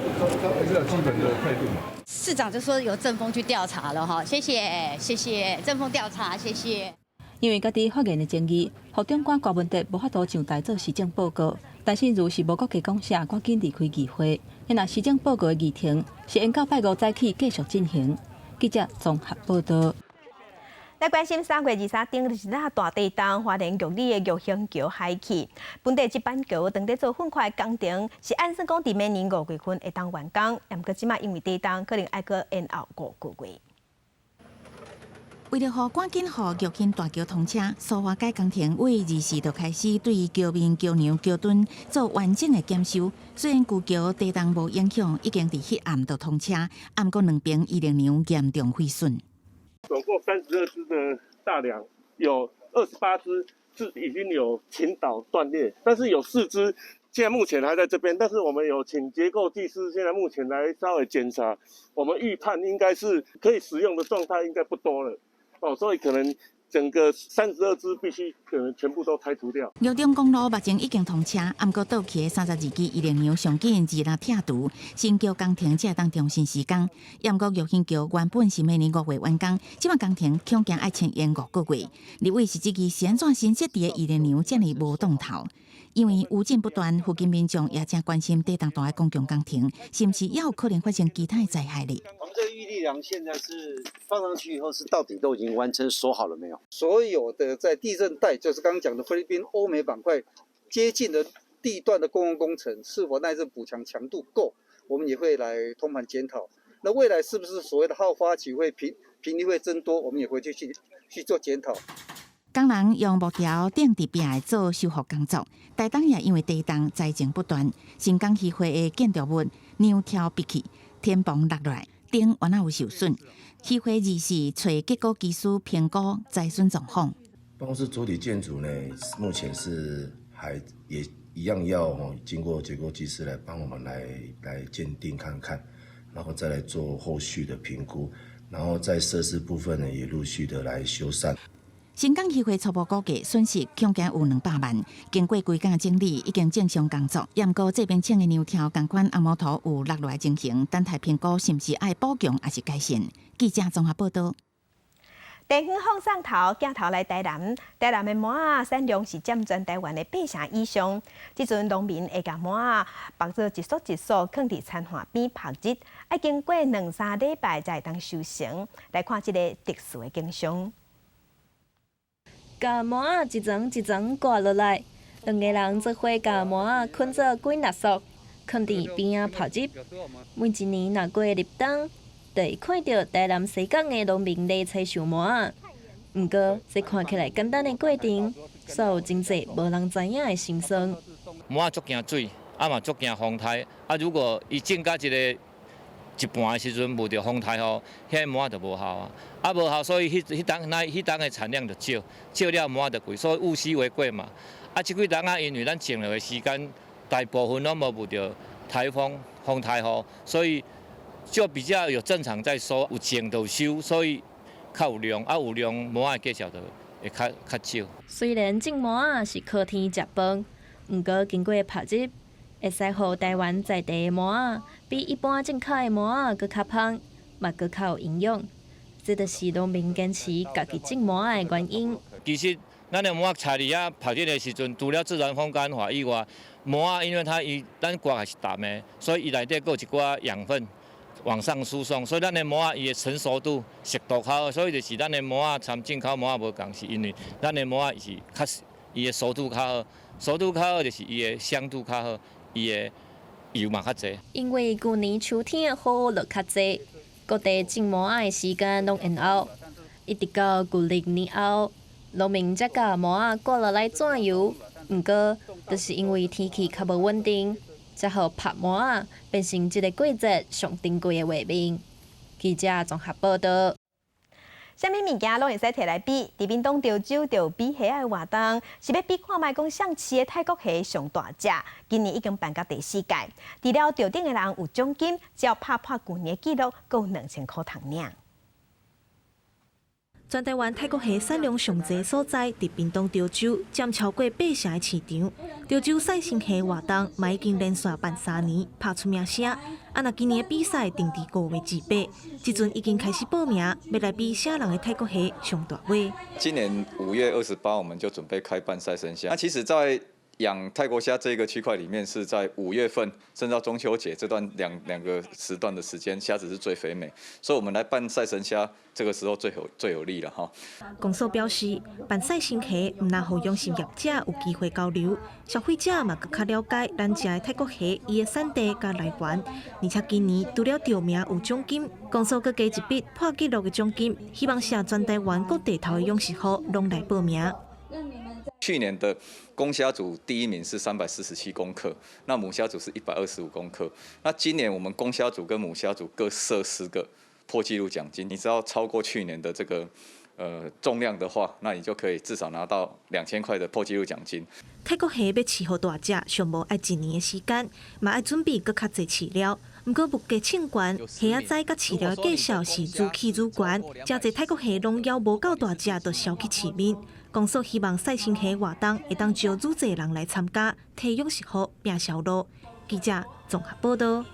Speaker 26: 還是要基本的態度嘛。
Speaker 28: 市長就說由政風去調查了哈，謝謝謝謝政風調查，謝謝。
Speaker 4: 因為家己發言的爭議，予長官郭文哲無法度上台做施政報告，陳信如是無閣加講啥，趕緊離開議會。若施政報告的議程是延到拜五早起繼續進行。記者綜合報導。
Speaker 1: 來關心3月23頂日那大地動，花蓮玉里的玉興橋海去，本地這板橋當佇做粉塊工程，是按算講佇明年5月份會當完工，毋過這擺因為地動，可能愛閣延後5個月。
Speaker 7: 為著予趕緊予玉興大橋通車，蘇花改工程對24就開始對橋面、橋梁、橋墩做完整的檢修。雖然舊橋地動無影響，已經佇彼暗就通車，毋過兩爿預力梁嚴重毀損。
Speaker 13: 總共32支的大梁，有28支是已經有傾倒斷裂，但是有4支現在目前還在這邊，但是我們有請結構技師，現在目前來稍微檢查，我們預判應該是可以使用的狀態應該不多了，哦，所以可能整個32支必須可能全部都拆除掉。
Speaker 7: 玉中公路目前已經通車，毋過倒去的32支預力梁上緊二六拆除，新橋工程才會當重新施工。毋過玉興橋原本是明年5月完工，這擺工程恐驚愛遷延5個月。立委是質疑是按怎新設置的預力梁遮爾無當頭，因為餘震不斷，附近民眾也正關心地動大的公共工程，是毋是也有可能發生其他的災害咧？
Speaker 14: 我們這個預力梁現在是放上去以後，是到底都已經完成鎖好了沒有？
Speaker 15: 所有的在地震帶，就是剛剛講的菲律賓、歐美板塊接近的地段的公共工程，是否耐震補強強度夠？我們也會來通盤檢討。那未來是不是所謂的好發期會頻率會增多？我們也會去做檢討。
Speaker 7: 工人用木條釘佇壁做修復工作，台東也因為地動災情不斷，新港漁會的建築物梁柱咇去，天棚落來，頂原來有受損。漁會24揣結構技師評估災損狀況。
Speaker 16: 辦公室主體建築呢，目前是還也一樣要經過結構技師來幫我們來鑑定看看，然後再來做後續的評估，然後在設施部分呢，也陸續的來修繕。
Speaker 7: 新港漁會初步估計損失恐驚有200萬，經過規工整理，已經正常工作。毋過這邊廠的梁柱仝款紅毛塗有落來情形，等待評估是毋是愛補強抑是改善。記者綜合報導。
Speaker 1: 地方放送頭鏡頭來台南，台南的麻仔產量是佔全台灣的8成以上。這陣農民會共麻仔縛做一束一束，囥佇田岸邊曝日，愛經過兩三禮拜才會當收成。來看這个特殊的景象。
Speaker 17: 共麻仔一層一層割落來，兩個人做伙共麻仔捆做幾若束，囥佇邊仔曝日。每一年若過立冬，就會看著台南西港的農民咧採收麻仔。毋過，這看起來簡單的過程，煞有真濟無人知影的辛酸。
Speaker 18: 麻仔足驚水，啊嘛足驚風颱。啊，如果伊種到一个一半的時陣無著風颱吼，彼麻仔就無效啊。啊無效，所以彼彼冬那彼冬的產量就少，少了麻就貴，所以物稀為貴嘛。啊，這幾冬啊，因為咱種落的時間大部分攏無遇著颱風、風颱雨，所以就比較有正常在收，有種就收，所以較有量，啊有量麻仔的價錢就會較較少。
Speaker 17: 雖然種麻仔是靠天食飯，毋過經過曝日，會使予台灣在地的麻仔比一般進口的麻仔閣較芳，嘛閣較有營養。這就是農民堅持家己種麻仔的原因。
Speaker 18: 其實，咱的麻仔採佇遐曝日的時陣，除了自然風乾法以外，麻仔因為它伊咱割的是澹的，所以伊內底閣有一寡養分往上輸送，所以咱的麻仔伊的成熟度、熟度較好，所以就是咱的麻仔參進口麻仔無仝，是因為咱的麻仔是較伊的熟度較好，熟度較好就是伊的香度較好，伊的油嘛較濟。
Speaker 17: 因為舊年秋天的雨落較濟，各地種麻仔的時間攏延後，一直到舊曆年後，農民才共麻仔割落來榨油。毋過，就是因為天氣較無穩定，才予曝麻仔變成這个季節上珍貴的畫面。記者綜合報導。
Speaker 1: 啥物物件攏會使提來比？佇屏東潮州就比蝦仔的活動，是欲比看覓講誰飼的泰國蝦上大隻。今年已經辦到第四屆，除了頭頂的人有獎金，只要拍破舊年的紀錄，閣有2000箍通領。
Speaker 20: 全台灣泰國蝦產量上濟所在，佇屏東潮州，佔超過8成的市場。潮州賽生蝦活動嘛已經連續辦3年，拍出名聲。啊，若今年的比賽定佇5月28，這陣已經開始報名，欲來比啥人的泰國蝦上大尾。
Speaker 29: 今年5月28，我們就準備開辦賽生蝦。那其實，在
Speaker 3: 養泰國蝦這個區塊裡面，是在5月份甚至到中秋節這段兩個時段的時間，蝦子是最肥美，所以我們來辦賽神蝦，這個時候最有利了哈。
Speaker 20: 公所表示，辦賽神蝦毋但予養殖業者有機會交流，消費者嘛閣較了解咱食的泰國蝦伊的產地佮來源。而且今年除了著名有獎金，公所閣加一筆破紀錄的獎金，希望是全台灣各地頭的養殖戶攏來報名。
Speaker 3: 去年的公蝦組第一名是347公克，那母蝦組是125公克。那今年我們公蝦組跟母蝦組各設10個破紀錄獎金，你只要超過去年的這個重量的話，那你就可以至少拿到2000塊的破紀錄獎金。
Speaker 20: 泰國蝦欲飼予大隻，上無愛一年的時間，嘛愛準備閣較濟飼料。毋過物價衝懸，蝦仔佮飼料的價數是愈起愈懸，誠濟泰國蝦攏猶無夠大隻，就銷去市面。公所希望賽神蝦活動會當招愈濟人來參加，提養殖戶拼銷路。記者綜合報道。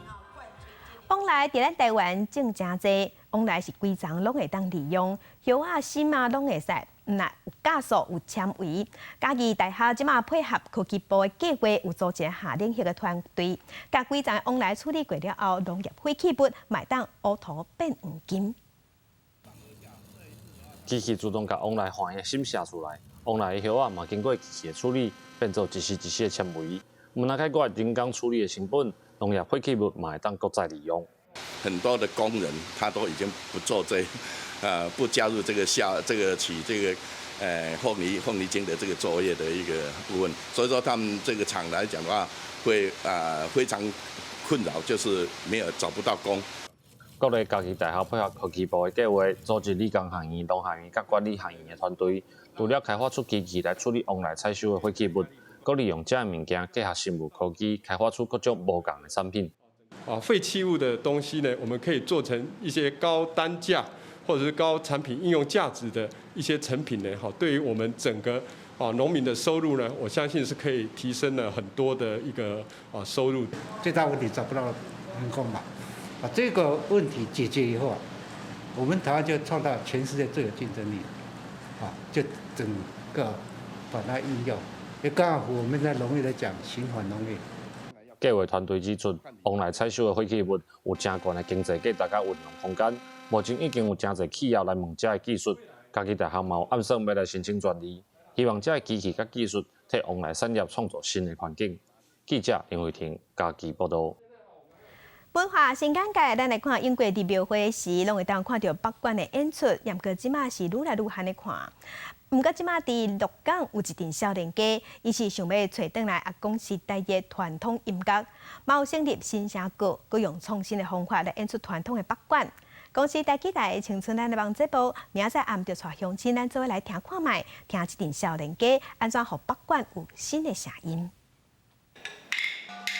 Speaker 1: 旺來佇咱台灣種誠濟，旺來是規叢攏會當利用，葉仔心啊攏會使，若有酵素有纖維。嘉義大學這馬配合科技部的計劃，有組一個夏令營的團隊，共規叢旺來處理過了後，農業廢棄物嘛會當烏土變黃金。
Speaker 5: 機器自動共旺來黃的心寫出來，旺來的葉仔嘛經過機器的處理，變做一絲一絲的纖維。毋但解決人工處理的成本，農業廢棄物嘛會當閣再利用。
Speaker 6: 很多的工人他都已經不做這，不加入這個下這個取這個，鳳梨精的這個作業的一個部分，所以說他們這個廠來講的話，會非常困擾，就是沒有找不到工。
Speaker 5: 國立嘉義大學配合科技部的計劃，組織理工學院、農學院佮管理學院的團隊，除了開發出機器來處理旺來採收的廢棄物，閣利用這个物件結合生物科技，開發出各種無仝的產品。
Speaker 19: 啊，廢棄物的東西呢，我們可以做成一些高單價或者是高產品應用價值的一些成品呢。哈，對於我們整個農民的收入呢，我相信是可以提升了很多的一個收入。
Speaker 21: 最大問題找不到員工嘛。把這個問題解決以後啊，我們台灣就創造全世界最有競爭力，啊，就整個把它應用。也剛好我們在農業來講循環農業。
Speaker 5: 計劃團隊指出，旺來採收的廢棄物有誠懸的經濟價值佮運用空間。目前已經有誠濟企業來問這个技術，嘉義大學嘛有暗算欲來申請專利，希望這个機器佮技術替旺來產業創造新的環境。記者林慧婷嘉義報導。
Speaker 1: 文化新簡介，咱來看英國佇廟會時，攏會當看著北管的演出，毋過這馬是愈來愈罕咧看。毋過這馬佇鹿港有一陣少年家，伊是想欲揣轉來阿公時代的傳統音樂，嘛有成立新聲閣，閣用創新的方法來演出傳統的北管。公視台語台青春咱的網節目，明仔載暗就帶鄉親咱做伙來聽看覓，聽這陣少年家按怎予北管有新的聲音。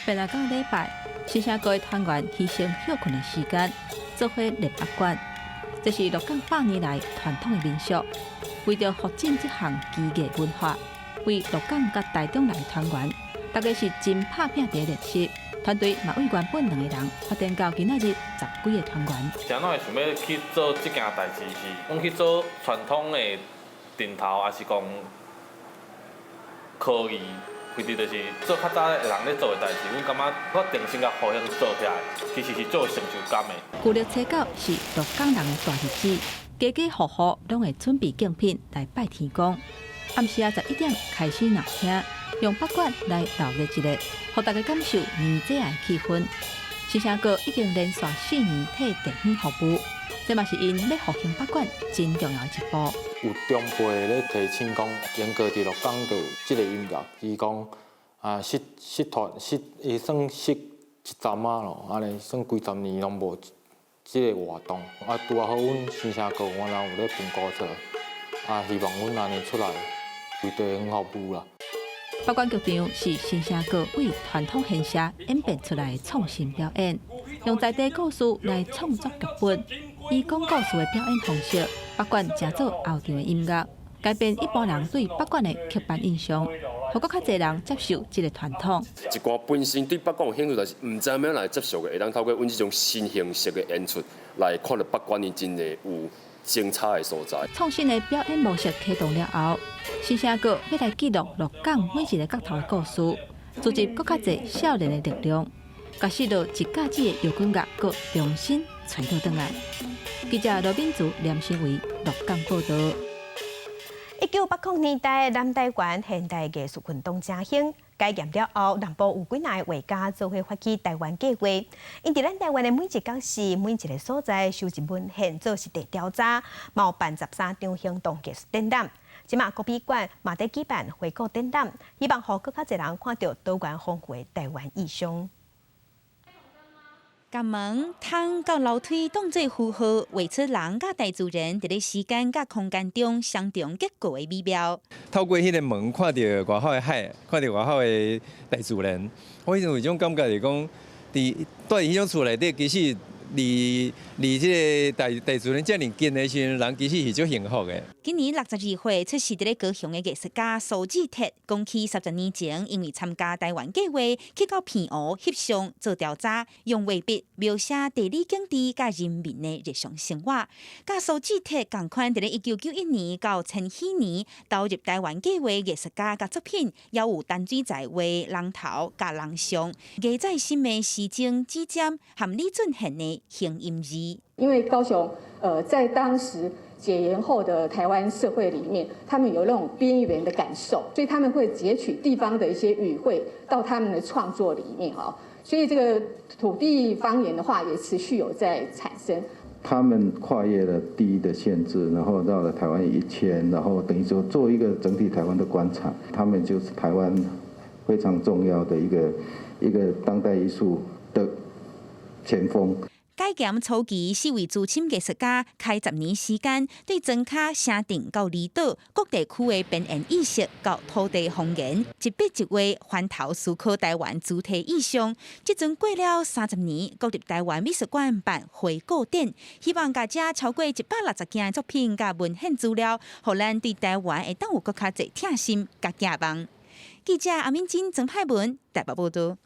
Speaker 4: 拜六到禮拜，新聲閣的團員犧牲歇睏的時間，做伙練北管。這是鹿港百年來傳統的民俗。為著復振這項技藝文化，為鹿港佮台中來的團員，大家是真拍拚佇練習。團隊嘛為原本兩個人發展到今仔日十幾個團員。
Speaker 22: 怎會想欲去做這件代誌？是講去做傳統的陣頭，抑是講科技？其實就是做較早的人咧做的代誌，阮感覺我重新共復興做起來，其實是足有成就感的。
Speaker 4: 舊曆初九是鹿港人的大日子，家家戶戶攏會準備貢品來拜天公。暗時仔11點開始鬧聽，用北管來鬧熱一下，予大家感受年節的氣氛。新聲閣已經連續4年替地方服務，這嘛是𪜶欲復興北管真重要的一步。
Speaker 23: 有長輩咧提醒講，英歌佇鹿港就有這个音樂，伊講啊失失傳失，伊算失一陣仔咯，按呢算幾十年攏無這个活動。啊，拄仔好，阮新聲閣原來有咧分鼓做，啊，希望阮按呢出來為地方服務啦。
Speaker 4: 北管劇場是新聲閣為傳統獻社演變出來的創新表演，用在地故事來創作劇本，以講故事的表演方式，北管成做後場的音樂，改變一般人對北管的刻板印象，予閣較濟人接受這个傳統。
Speaker 24: 一寡本身對北管有興趣，但是毋知按怎來接受的，會當透過阮這種新形式的演出來看著北管伊真的有精彩的所在。
Speaker 4: 創新的表演模式啟動了後，新城閣欲來記錄鹿港每一个角頭的故事，組織閣較濟少年的力量，共失落一甲子的搖滾樂閣重新揣倒轉來。記者羅敏竹、連新偉鹿港報導。
Speaker 1: 1980年代，南台灣現代藝術運動誠興，解嚴了後，南部有幾若個畫家做伙發起台灣計畫。𪜶佇咱台灣的每一角勢、每一个所在收集文獻做實地調查，嘛有辦13場行動藝術展覽。這馬國美館嘛佇舉辦回顧展覽，希望予閣較濟人看著多元豐富的台灣意象。
Speaker 7: 共門、窗佮樓梯當做符號，畫出人佮大自然佇咧時間佮空間中相重結構的美妙。
Speaker 2: 透過彼个門看著外口的海，看著外口的大自然，我彼陣有一種感覺是講，佇蹛佇彼種厝內底，其實離離這个大自然遮爾近的時陣，人其實是足幸福的。
Speaker 7: 今年62歲出世佇咧高雄的藝術家蘇志鐵，講起30年前，因為參加台灣計畫，去到澎湖翕相做調查，用畫筆描寫地理景致佮人民的日常生活。佮蘇志鐵仝款，佇咧1991年到千禧年投入台灣計畫藝術家佮作品，也有淡水在畫人頭佮人像，藝在心的時鐘指針和李俊賢的形音字。
Speaker 8: 因為高雄，在當時解嚴後的台灣社會裡面，他們有那種邊緣的感受，所以他們會截取地方的一些語彙到他們的創作裡面哦。所以這個土地方言的話，也持續有在產生。
Speaker 9: 他們跨越了地域的限制，然後繞了台灣一圈，然後等於說做一個整體台灣的觀察，他們就是台灣非常重要的一個當代藝術的前鋒。
Speaker 7: 解嚴初期，四位資深藝術家開10年時間，對莊跤、城鎮到離島各地區的邊緣意識佮土地方言，一筆一畫翻頭思考台灣主題意象。這陣過了30年，國立台灣美術館辦回顧展，希望共這超過160件作品佮文獻資料，予咱對台灣會當有閣較濟疼心佮寄望。記者阿敏珍、曾派文台北報導。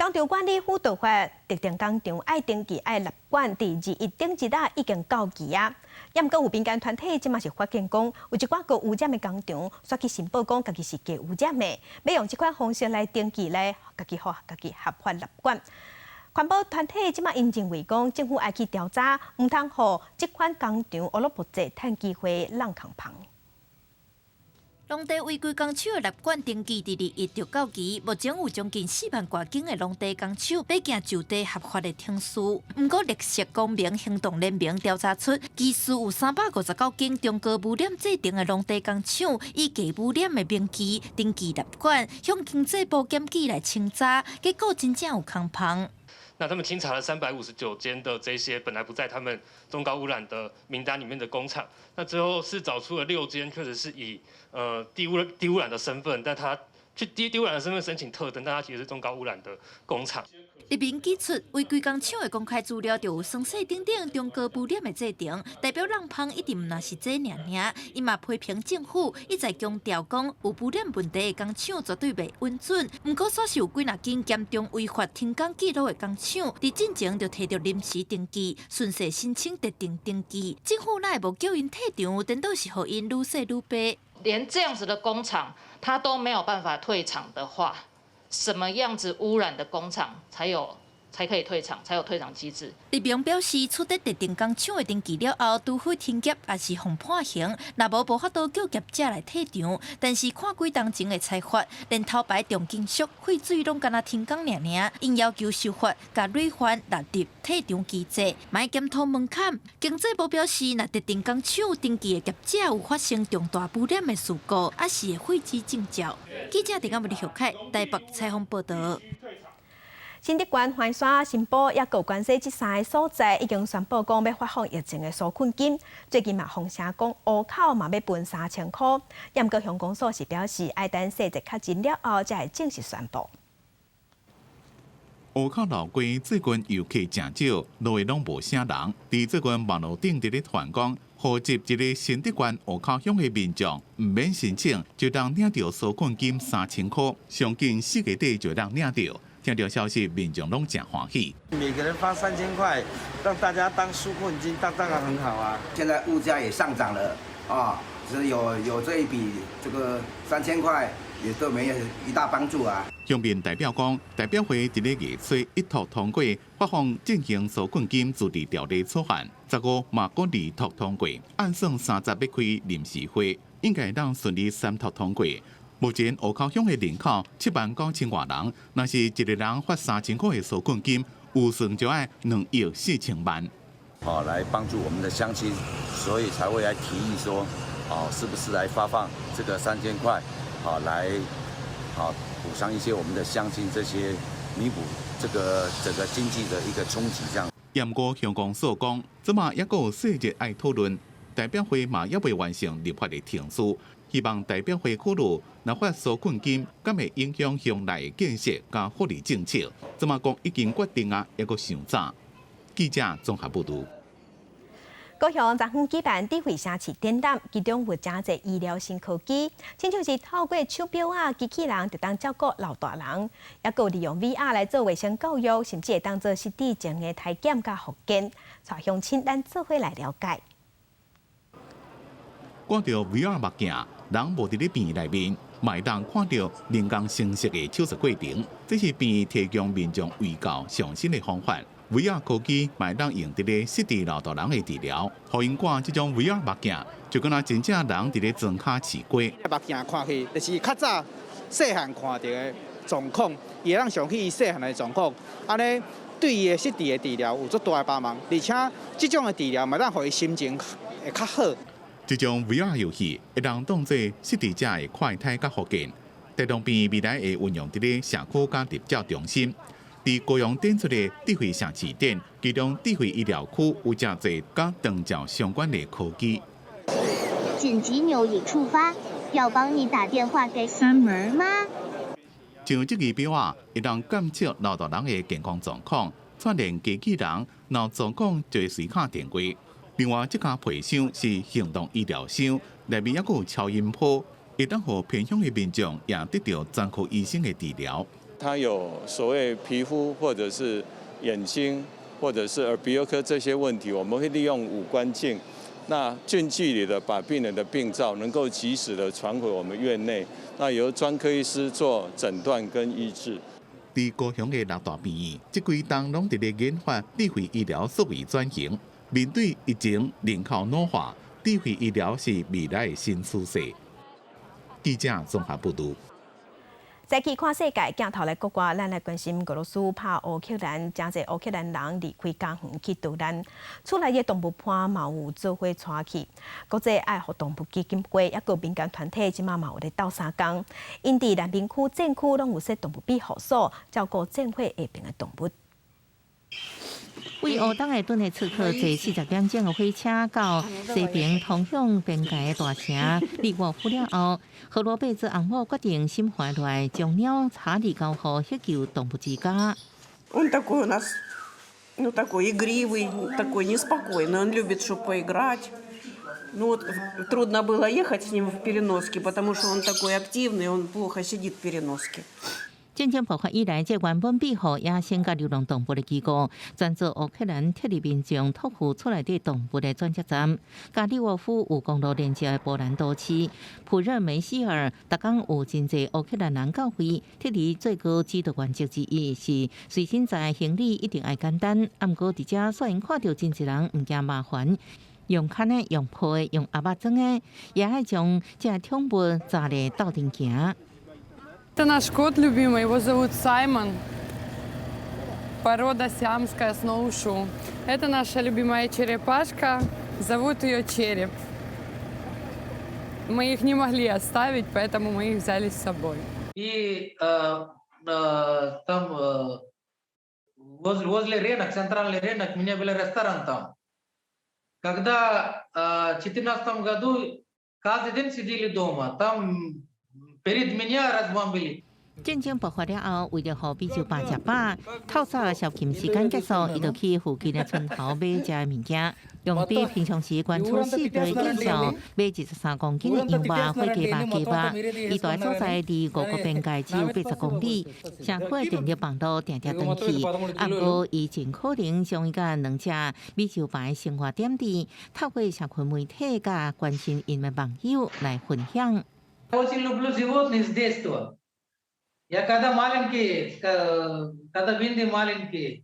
Speaker 1: 工廠管理輔導法，特定工廠愛登記愛納管，佇21頂一日已經到期啊。也毋過有民間團體這馬是發現講，有一寡高污染的工廠，煞去申報講家己是低污染的，欲用這款方式來登記來家己予家己合法納管。環保團體這馬𪜶認為講，政府愛去調查，毋通予這款工廠烏魯木齊趁機會挵空芳。
Speaker 10: 農地違規工廠的納管登記佇21就到期，目前有將近4萬外間的農地工廠欲行就地合法的程序。毋過綠色公民行動聯盟調查出，其實有359間中高污染製程的農地工廠，以低污染的名義登記納管，向經濟部檢舉來清查，結果真正有空芳。
Speaker 11: 那他們清查了359間的這些本來不在他們中高污染的名單裡面的工廠，那最後是找出了6間，確實是以低污染的身份，但他去低污染的身份申請特登，但他其實是中高污染的工廠。
Speaker 10: 立民指出，違規工廠的公開資料就有酸洗等等中高污染的製程，代表挵芳一定毋但是這爾爾。伊嘛批評政府一再強調講有污染問題的工廠絕對袂允准，毋過煞是有幾若間嚴重違法停工記錄的工廠，佇進前就提著臨時登記，順勢申請特定登記。政府哪會無叫𪜶退場，顛倒是予𪜶愈洗愈白。
Speaker 12: 連這樣子的工廠，他都沒有辦法退場的話，什麼樣子污染的工廠才可以退場，才有退場機制。
Speaker 10: 立明表示，取得特定工廠的登記了後，除非停業抑是予判刑，若無無法度叫業者來退場。但是看幾冬前的裁罰，連頭牌重金屬、廢水攏干焦停工爾爾，𪜶要求修法，共累犯納入退場機制，嘛欲檢討門檻。經濟部表示，若特定工廠登記的業者有發生重大污染的事故，抑是會廢止證照。記者鄭阿文、李玉凱台北採訪報導。
Speaker 1: 新竹縣歡山、新埔抑閣關西這三个所在已經宣布講欲發放疫情的紓困金。最近嘛，風聲講湖口嘛欲分3000箍。毋過鄉公所是表示，愛等細節確認了後，才會正式宣布。
Speaker 25: 湖口老街最近遊客誠少，路攏無啥人。佇最近網路頂佇咧傳講，戶籍佇咧新竹縣湖口鄉的民眾，毋免申請就當領著紓困金3000箍，上緊4月底就當領著。聽著消息，民眾攏誠歡喜。
Speaker 13: 每個人發3000塊，讓大家當紓困金，當當然很好啊。
Speaker 14: 現在物價也上漲了，啊，是有這一筆這個三千塊，也對我們一大幫助啊。
Speaker 25: 鄉民代表講，代表會佇咧月初一讀通過發放振興紓困金自治條例草案，15嘛閣二讀通過，按算30欲開臨時會，應該當順利三讀通過。目前湖口鄉的人口7萬9千外人，若是一个人發3000塊的紓困金，預算就愛2億4千萬。
Speaker 15: 好，來幫助我們的鄉親，所以才會來提議說，哦，是不是來發放這個三千塊，好來，好補償一些我們的鄉親這些彌補這個整個經濟的一個衝擊，這樣。
Speaker 25: 毋過鄉公所講，這馬猶閣有細節愛討論，代表會嘛猶未完成立法的程序，希望代表會考慮，若發紓困金，敢會影響鄉內建設佮福利政策？這馬講已經決定啊，猶閣傷早。記者綜合報導。
Speaker 1: 高雄昨昏舉辦智慧城市展覽，其中有誠濟醫療新科技，親像是透過手錶仔、機器人，就當照顧老大人，猶閣利用 VR 來做衛生教育，甚至會當做失智症的體檢佮復健。帶鄉親咱做伙來了解。
Speaker 25: 掛著 VR 目鏡，人無佇咧病院內面，嘛會當看著人工生色的手術過程，這是病院提供民眾衛教上新的方法。VR 科技嘛會當用佇咧失智老大人的治療，予𪜶掛這種 VR 目鏡，就敢若真正人佇咧莊跤試過。
Speaker 16: 目鏡看去，就是較早細漢看著的狀況，伊會當想起伊細漢的狀況，按呢對伊的失智的治療有足大的幫忙，而且這種的治療嘛，當予伊心情會較好。
Speaker 25: 這種 VR 遊戲會當當做失智者的快體佮復健，台東病院未來會運用佇咧社區佮長照中心。佇高雄展出的智慧城市展，其中智慧醫療區有誠濟佮長照相關的科技。
Speaker 18: 緊急鈕已觸發，要幫你打電話給 Summer 嗎？
Speaker 25: 像這個錶仔，會當監測老大人的健康狀況，串聯機器人，若有狀況就會隨敲電話。另外，這家皮箱是行動醫療箱，內面猶閣有超音波，會當予偏鄉的民眾也得著專科醫生的治療。
Speaker 26: 它有所謂皮膚或者是眼睛或者是耳鼻喉科這些問題，我們會利用五官鏡，那近距離的把病人的病灶能夠及時的傳回我們院內，那由專科醫師做診斷跟醫治。
Speaker 25: 佇高雄的六大病院，這幾冬攏佇咧研發智慧醫療數位轉型，面對疫情人口老化，智慧醫療是未來的新趨勢。記者綜合報導。
Speaker 1: 再去看世界鏡頭來國外，咱來關心俄羅斯拍烏克蘭，誠濟烏克蘭人離開家園去逃難，厝內的動物伴嘛有做伙帶去。國際愛護動物基金會猶閣民間團體這馬嘛有咧鬥相共，𪜶佇難民區、戰區攏有設動物庇護所，照顧戰火下爿的動物。
Speaker 7: 為烏東的頓涅茨克坐40點鐘的火車到西爿通向邊界的大城利沃夫了後，何羅貝茲翁某決定心煩來將貓查理交予彼救動物之家。
Speaker 27: Он такой у нас, ну такой игривый, такой неспокойный. Он любит, чтобы поиграть. Ну вот трудно было ехать с ним в переноске, потому что он такой активный, он плохо сидит в переноске.
Speaker 7: 戰爭爆發以來，這原本庇護野生佮流浪動物的機構，專做烏克蘭撤離民眾託付厝內底動物的轉接站。佮利沃夫有公路連接的波蘭都市普熱梅希爾，逐工有真濟烏克蘭人到位。撤離最高指導原則之一是隨身載行李一定愛簡單。毋過佇遮雖然看著真濟人毋驚麻煩，用牽的、用抱的、用盒仔裝的，也愛將這寵物紮咧鬥陣行。
Speaker 28: Это наш кот любимый, его зовут Саймон. Порода сиамская сноушу. Это наша любимая черепашка, зовут ее Череп. Мы их не могли оставить, поэтому мы их взяли с собой.
Speaker 29: И там возле рынок, центральный рынок, у меня был ресторан там. Когда в 2014 году каждый день сидели дома, там перед меня разбомбили.
Speaker 7: 戰爭爆發了後，為著予美洲豹食飽，透早宵禁時間結束，伊就去附近的村頭買食的物件，用比平常時懸出4倍以上買23公斤的羊肉、火雞肉、雞肉。伊蹛的所在離俄國邊界只有80公里，社區的電力網路定定斷去。啊，毋過伊盡可能將伊佮兩隻美洲豹的生活點滴，透過社群媒體佮關心𪜶的網友來分享。
Speaker 29: Очень люблю животных с детства. Я когда маленький, когда были маленькие,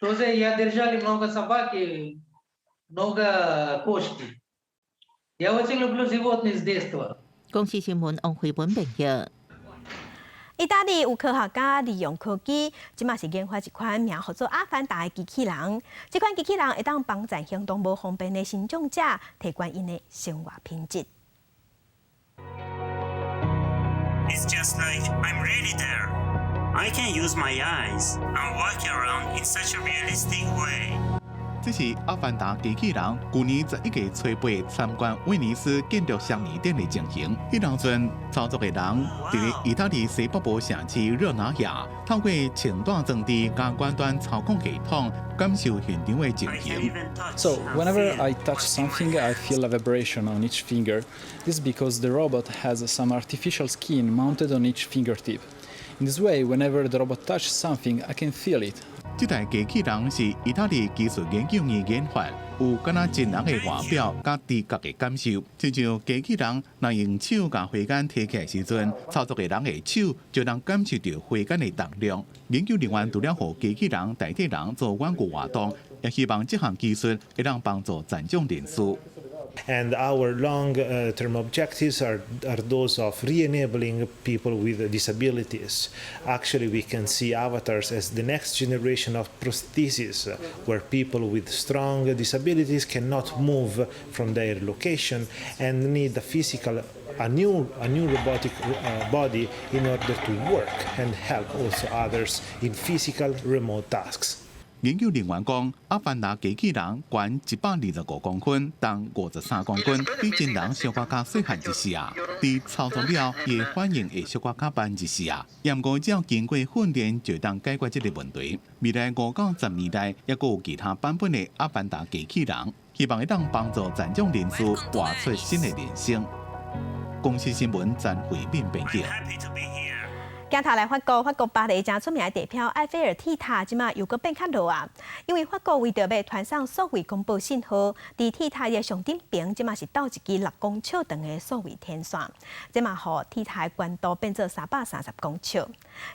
Speaker 29: тоже я держали много собак и много кошки. Я очень люблю животных с детства.
Speaker 7: 公視新聞王惠本編譯。
Speaker 1: 意大利有科學家利用科技，這馬是研發一款名號做阿凡達的機器人。這款機器人會當幫助行動無方便的身障者，提懸𪜶的生活品質。
Speaker 3: It's just like I'm really there. I can use my eyes and walk around in such a realistic way.
Speaker 25: 這是阿凡達機器人舊年11月初8參觀威尼斯建築雙年展的情形。彼當陣操作的人佇意大利西北部城市熱那亞，透過穿戴裝置佮遠端操控系統，感受現場的情形。
Speaker 5: So whenever I touch something, I feel a vibration on each finger. This is because the robot has some artificial skin mounted on each fingertip. In this way, whenever the robot touches something, I can feel it.
Speaker 25: 這台機器人是意大利技術研究院研發，有敢若真人的外表佮知覺的感受。親像機器人若用手共火桿提起來時陣，操作的人的手就能感受著火桿的重量。研究人員除了予機器人代替人做遠距活動，也希望這項技術會當幫助殘障人士。
Speaker 6: And our long-term objectives are those of re-enabling people with disabilities. Actually, we can see avatars as the next generation of prostheses, where people with strong disabilities cannot move from their location and need a physical, a new robotic body in order to work and help also others in physical remote tasks.
Speaker 25: 研究人員講，阿凡達機器人懸125公分，重53公斤，比真人小可較細漢一絲仔。佇操作了，伊的反應會小可較慢一絲仔。毋過只要經過訓練，就當解決這個問題。未來5到10年內，猶閣有其他版本的阿凡達機器人，希望會當幫助殘障人士活出新的人生。公視新聞詹慧敏編輯。
Speaker 1: 鏡頭來法國，法國巴黎誠出名的地標埃菲爾鐵塔，這馬又閣變較落啊！因為法國為著欲傳送數位廣播信號，佇鐵塔的上頂爿，這馬是鬥一支6公尺長的數位天線，這嘛予鐵塔的懸度變做330公尺。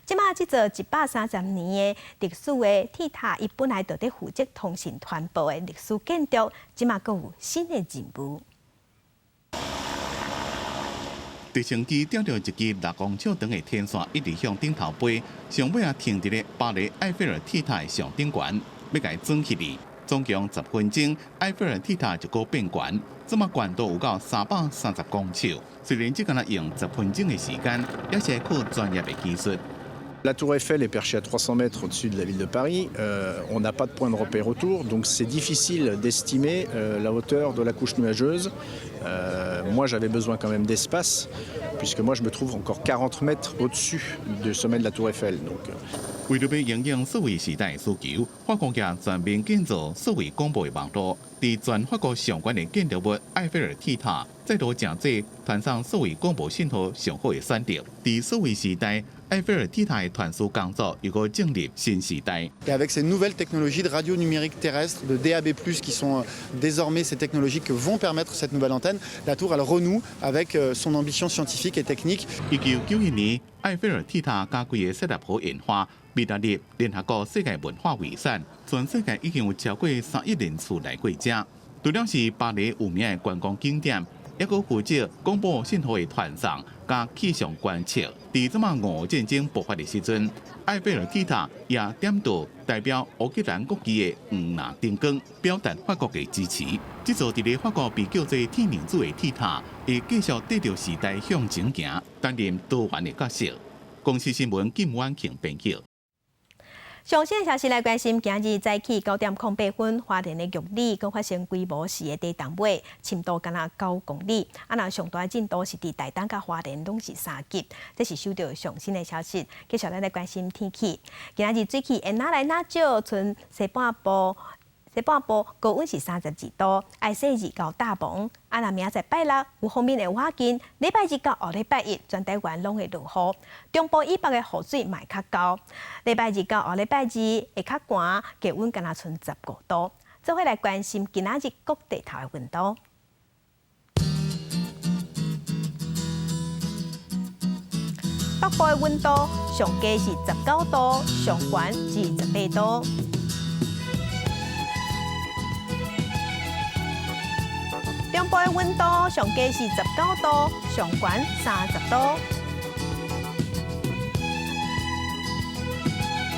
Speaker 1: 這馬這座130年的歷史的鐵塔，伊本來就佇負責通訊傳播的歷史建築，這馬閣有新的任務。
Speaker 25: 直升機吊著一支6公尺長的天線，一直向頂頭飛，上尾仔停佇咧巴黎埃菲爾鐵塔的上頂懸，欲共伊裝起來。總共10分鐘，埃菲爾鐵塔就閣變懸，這馬懸度有到330公尺。雖然只敢若用10分鐘的時間，也是靠專業的技術。
Speaker 17: La tour Eiffel est perchée à 300 mètres au-dessus de la ville de Paris. On n'a pas de point de repère autour, donc c'est difficile d'estimer la hauteur de la couche nuageuse. Moi, j'avais besoin quand même d'espace, puisque moi, je me trouve encore 40 mètres au-dessus du sommet de la tour Eiffel. Donc,
Speaker 25: 為著欲應用數位時代需求，法國也全面建造數位廣播的網路，佇全法國上懸的建築物埃菲爾鐵塔，再度成做傳送數位廣播信號上好的選擇。佇數位時代，埃菲爾鐵塔的傳輸工作又閣進入新時代。
Speaker 19: Et avec ces nouvelles technologies de radio numérique terrestre, de DAB+, qui sont désormais ces technologies que vont permettre cette nouvelle antenne, la tour elle renoue avec son ambition scientifique et technique.
Speaker 25: 1991年，埃菲爾鐵塔佮規个塞納河沿岸被列入聯合國世界文化遺產，全世界已經有超過3億人次來過遮。除了是巴黎有名的觀光景點，猶閣負責廣播信號的傳送佮氣象觀測。佇這馬俄烏戰爭爆發的時陣，埃菲爾鐵塔也點著代表烏克蘭國旗的黃藍燈光，表達法國的支持。這座佇咧法國被叫做鐵娘子的鐵塔，會繼續綴著時代向前行，擔任多元的角色。公視新聞金婉慶編輯。
Speaker 1: 上新的消息來關心，今日早起9點08分，花蓮的玉里閣發生規模4个地動尾，深度敢若9公里。啊，若上大的震度是佇台東佮花蓮攏是3級。這是收到上新的消息。繼續咱來關心天氣。今日水氣會愈來愈少，賰西半部。西半部高溫是32度，愛洗二到大濛。啊，若明仔載拜六有鋒面會倚近，禮拜日到後禮拜一全台灣攏會落雨，中部以北的雨水嘛會較厚。禮拜日到後禮拜二會較寒，低溫敢若賰15度。做伙來關心今仔日各地頭的溫度。北部的溫度上低是19度，上懸是18度。中部的溫度上低是19度，上懸30度。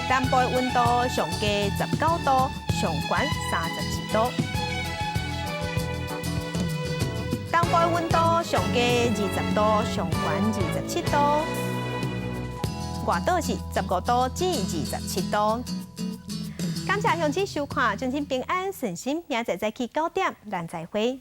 Speaker 1: 南部的溫度上低19度，上懸32度。東部的溫度上低20度，上懸27度。外島是15度至27度。感謝鄉親收看，祝恁平安順心，明仔載早起9點，咱再會。